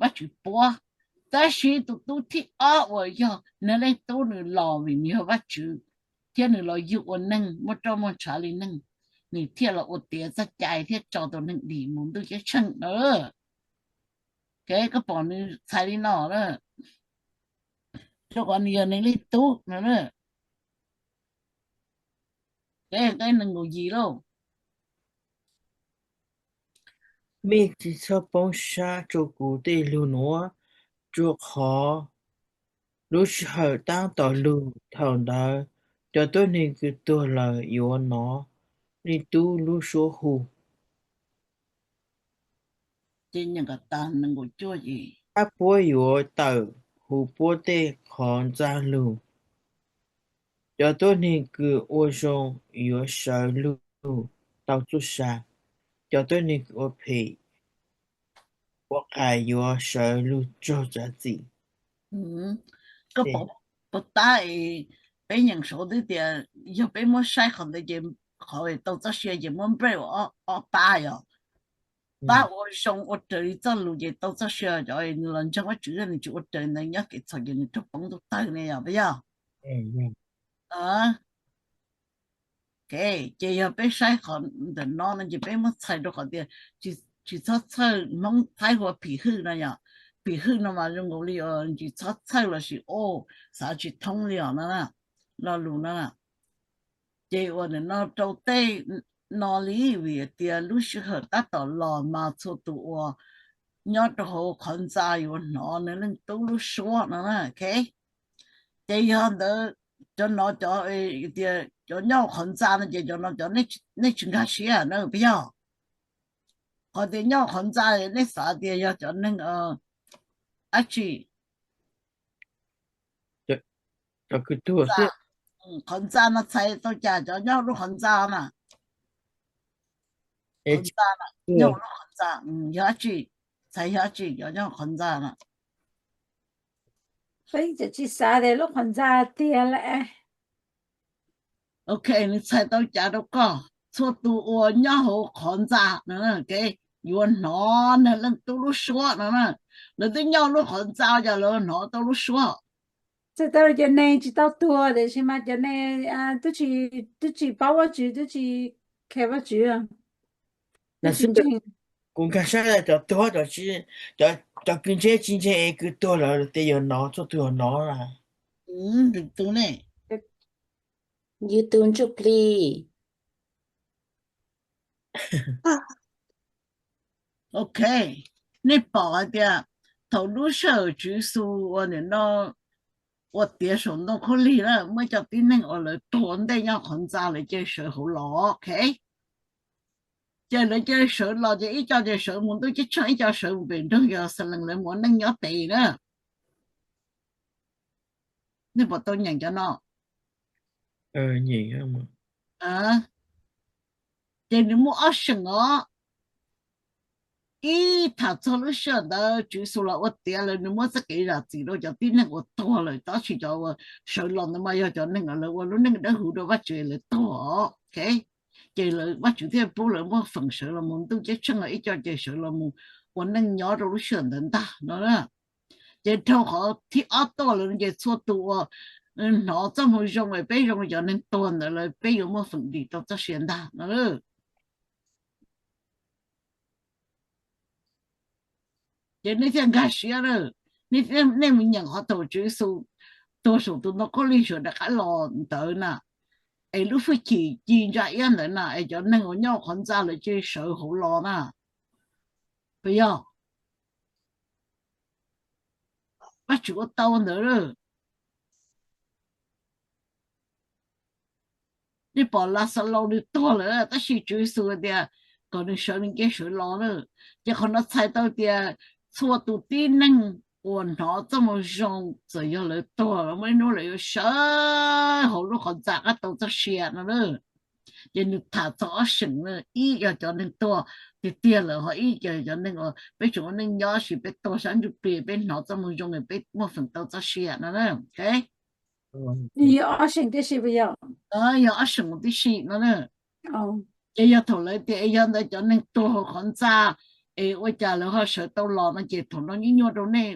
Vajtswv puab. Tab sis tus tub thib ob uas yog neeg leej tub nws los vim nws yog Vajtswv thiab nws los yug ua neeg muaj roj muaj ntshav li neeg, nws thiaj los ua tiav txoj cai thiab tso tau neeg dim mus ntuj ceeb tsheej na. Kev koj pom nws txhais li no na, rau qhov nws yog neeg leej tub no. Kev nqe nees nkaum yim lauj. Mej tsis txhob poob sab rua kuv tej lug nuav, rua qhov lub sij hawm taab tom lug. Thaum ntawd cov tuab neeg kws tuag lawm yuav nov leej tub lub suab hu, hab puab yuav tawm huv puab tej qhov ntxaag lug. Cov tuab neeg kws ua zoo yuav sawv lug tau txuj sa, cov tuab neeg kws ua phem ua qas yuav sawv lug raug txav txim. Koj pom puas tab, peb nyeem saud twb tias yog peb muab saib qhov ntawd ces qhov tau txoj sia ces muab break ua ob pab yog pab ua zoo ua raws li txoj lus ces tau txoj sia, cov nws los ntseeg Vajtswv nws tsis ua raws ntawd nyob kev txhaum ces nws raug poob ntuj tawg ne yog puas yog? Ces yog peb saib qhov ntawm no no ces peb muab txhais rau qhov tias tsis txhob txhawj, Hmoob Thaib hu ua phim hwj no yom. Phim hwj no mas zoo nkaus li tsis txhob txhawj lossis xav tsis thoob li os no, lo lus no. Ces uas nim no rau tej no li vim tias lub sij hawm tab tom los mas txhua tus uas nyob rau hauv qhov ntxa yuav hnov nws leej tub lub suab no. Ces yog ntawd cov no cov tias cov nyob hauv qhov ntxa no ces cov no cov nej tsis nkag siab na puas yog? Qhov tias nyob hauv qhov ntxa nej xav tias yog cov neeg dab tsi? Qhov ntxa no txhais tau cas cov nyob hauv lub qhov ntxa na? Qhov ntxa, nyob hauv lub qhov ntxa, yog dab tsi? Txhais yog dab tsi cov nyob hauv qhov ntxa na? Peb tsis xav tias lub qhov ntxa tiag lawm. Ok, nws txhais tau cas rau koj? Txhua tus uas nyob hauv qhov ntxa no, yuav hnov nws leej tub lub suab no na. Lawv twb nyob lub qhov ntxa ces lawv hnov tau lub suab. Txhais tau cov neeg tsis tau tuag tiam sis mas cov neeg twb tsis paub Vajtswv, twb tsis khe Vajtswv. Kuv nkag siab cov tuag, cov kws ntse tsis ntse es kws tuag lawm tias yuav hnov, txhua tus yuav hnov na. Yus tus ntsuj plig. Ok, nej pom hais tias thaum lub sij hawm Tswv Yexus uas nim no ua tiav saum ntoo khaub lig na, muaj ib co tib neeg uas lawv tuag ua ntej nyob qhov ntxa lawv cia li sawv hauv los, ok. Ces lawv cia li sawv los ces ib co ces sawv mus ntuj ceeb tsheej, ib co sawv mus pem nroog Yeluxalees lawv mus ua neej nyob pem na. Nej puas tau nyeem cov no? Ces nws muaj ob seem os. Ib, tham txog lub sij hawm ntawd Tswv Yexus los ua tiav lawm, nws muab txoj kev zam txim rau cov tib neeg uas tuag lawm, tab sis cov uas sawv los ntawd mas yog cov neeg uas lawv ua lub neej dawb huv rau Vajtswv lawv tuag os. Ces lawv, Vajtswv thiaj pub lawv muaj feem sawv los mus ntuj ceeb tsheej, los ib co ces sawv los mus ua neej nyob rau lub sij hawm ntawd ntag no. Ces dhau qhov thib ob tuaj lawm ces txhua tus uas hnov txoj moo zoo es peb zoo li cov neeg tuag ntawd lawm peb yuav muaj feem dim rau txoj sia ntag no. Ces nej thiaj nkag siab na, nej mus nyeem qhov thaum Tswv Yexus tuag saum tus ntoo khaub lig sawv rov qab los ntawd na, es lub hwj chim ci ntsa iab ntawd na, es cov neeg uas nyob qhov ntxa lawv cia li sawv hauv los na. Puas yog? Vajtswv ua tau ntawd. Nej pom Laxalaus nws tuag lawm tab sis Tswv Yexus tias kom nws sawv, nws cia li sawv los na. Ces qhov no txhais tau tias txhua tus tib neeg uas hnov txoj moo zoo txawm yog lawv tuag los muaj ib hnub lawv yuav sawv hauv lub qhov ntxa rov qab tau txoj sia no na. Ces nws tham txog ob seem na, ib yog cov neeg tuag tiag tiag lawm, ho ib yog cov neeg uas peb tseem ua neej nyob tab sis peb tuag sab ntsuj plig peb hnov txoj moo zoo peb muaj feem tau txoj sia no na. Yog ob seem tib si puas yog? Yog ob seem tib si no na. Ces yog thaum lawv tias es yog ntawd cov neeg tuag hauv qhov ntxa es ua cas lawv ho sawv tau los no ces thaum no nyuaj nyuaj rau nej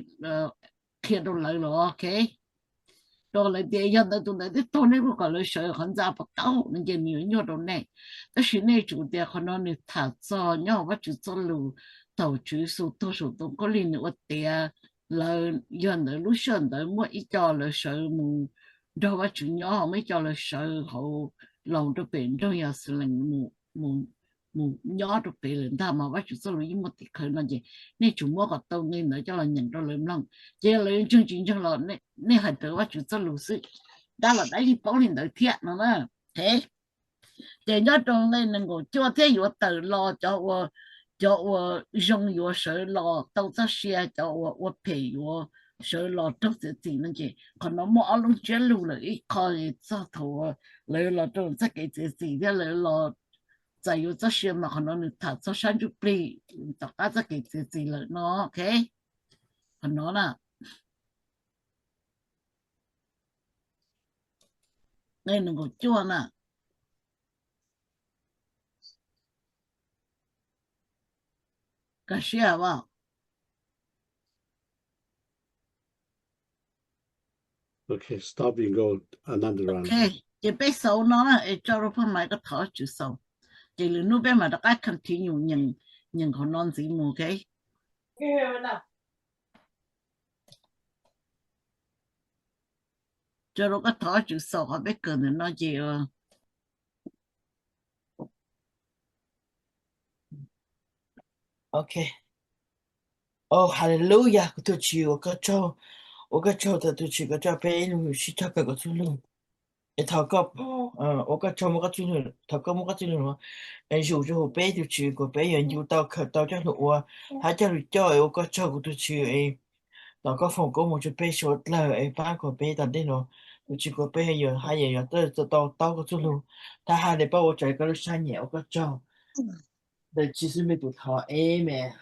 qhia rau lawv los ok. Rau lawv tias yog ntawd tus ntawd twb tuag nej kuj kom lawv sawv qhov ntxa puas tau no ces nws yuav nyuaj rau nej. Tab sis nej tsum tias qhov no nws tham txog nyob hauv Vajtswv txoj lus thaum Tswv Yexus tuag saum ntoo khaub lig nws ua tiav lawv, yog ntawd lub sij hawm ntawd muaj ib co lawv sawv mus nrog Vajtswv nyob, muaj ib co lawv sawv hauv los rau pem nroog Yeluxalees mus nyob rau pem lawm ntag mas Vajtswv txoj lus yeej muaj tim khawv no ces nej tsum muab kom tau nqe ntawd coj los nyeem rau lawv mloog. Ces yog lawv ntseeg tsis ntseeg los nej hais raws Vajtswv txoj lus xwb, dab los dab yeej paub li ntawd thiab no na. Ces nyob rau nqe nees nkaum cuaj thiab yuav tawm los cov uas, cov uas zoo yuav sawv los tau txoj sia, cov uas ua phem yuav sawv los raug txiav txim no ces qhov no muaj ob lub ntsiab lus lawm, ib qho txog thaum lawv los rau txoj kev txiav txim thiab lawv los txais yuav txoj sia mas qhov no nws tham txog sab ntsuj plig tom qab txoj kev txiav txim lawm no. Qhov no na, nqe nees nkaum cuaj na. Koj siab as? Okay, stop and go another round. Ces peb xaus no na es tso rau phaj maiv koj thov Vajtswv xaus. Ces lwm hnub peb mam rov qab continue nyeem qhov no ntxiv mus, ok? Tso rau koj thov Vajtswv xaus qhov peb kawm ntawm no ces Ok. Oh, hallelujah, kuv tus Tswv, ua koj tsaug, ua koj tsaug thaum tus Tswv koj tso peb lug sib cog kawm koj txuj lug. Es thov koj, ua koj tsaug muab koj txuj lug, thov koj muab koj txuj lug nuav es zug rua huv peb tus Tswv kom peb yuav ncu tau, khaws tau, coj lug ua, hab coj lug coj. Es ua koj tsaug kuv tus Tswv es thov koj foom koob moov rua peb suav dlawg es pab kom peb tom ntej nuav tus Tswv kom peb yuav haj yam yuav tau taub koj txuj lug, thab hab le paub ua raws koj lub sab nyam. Ua koj tsaug. Ntawm Tswv Yexus mej kuv thov, amen.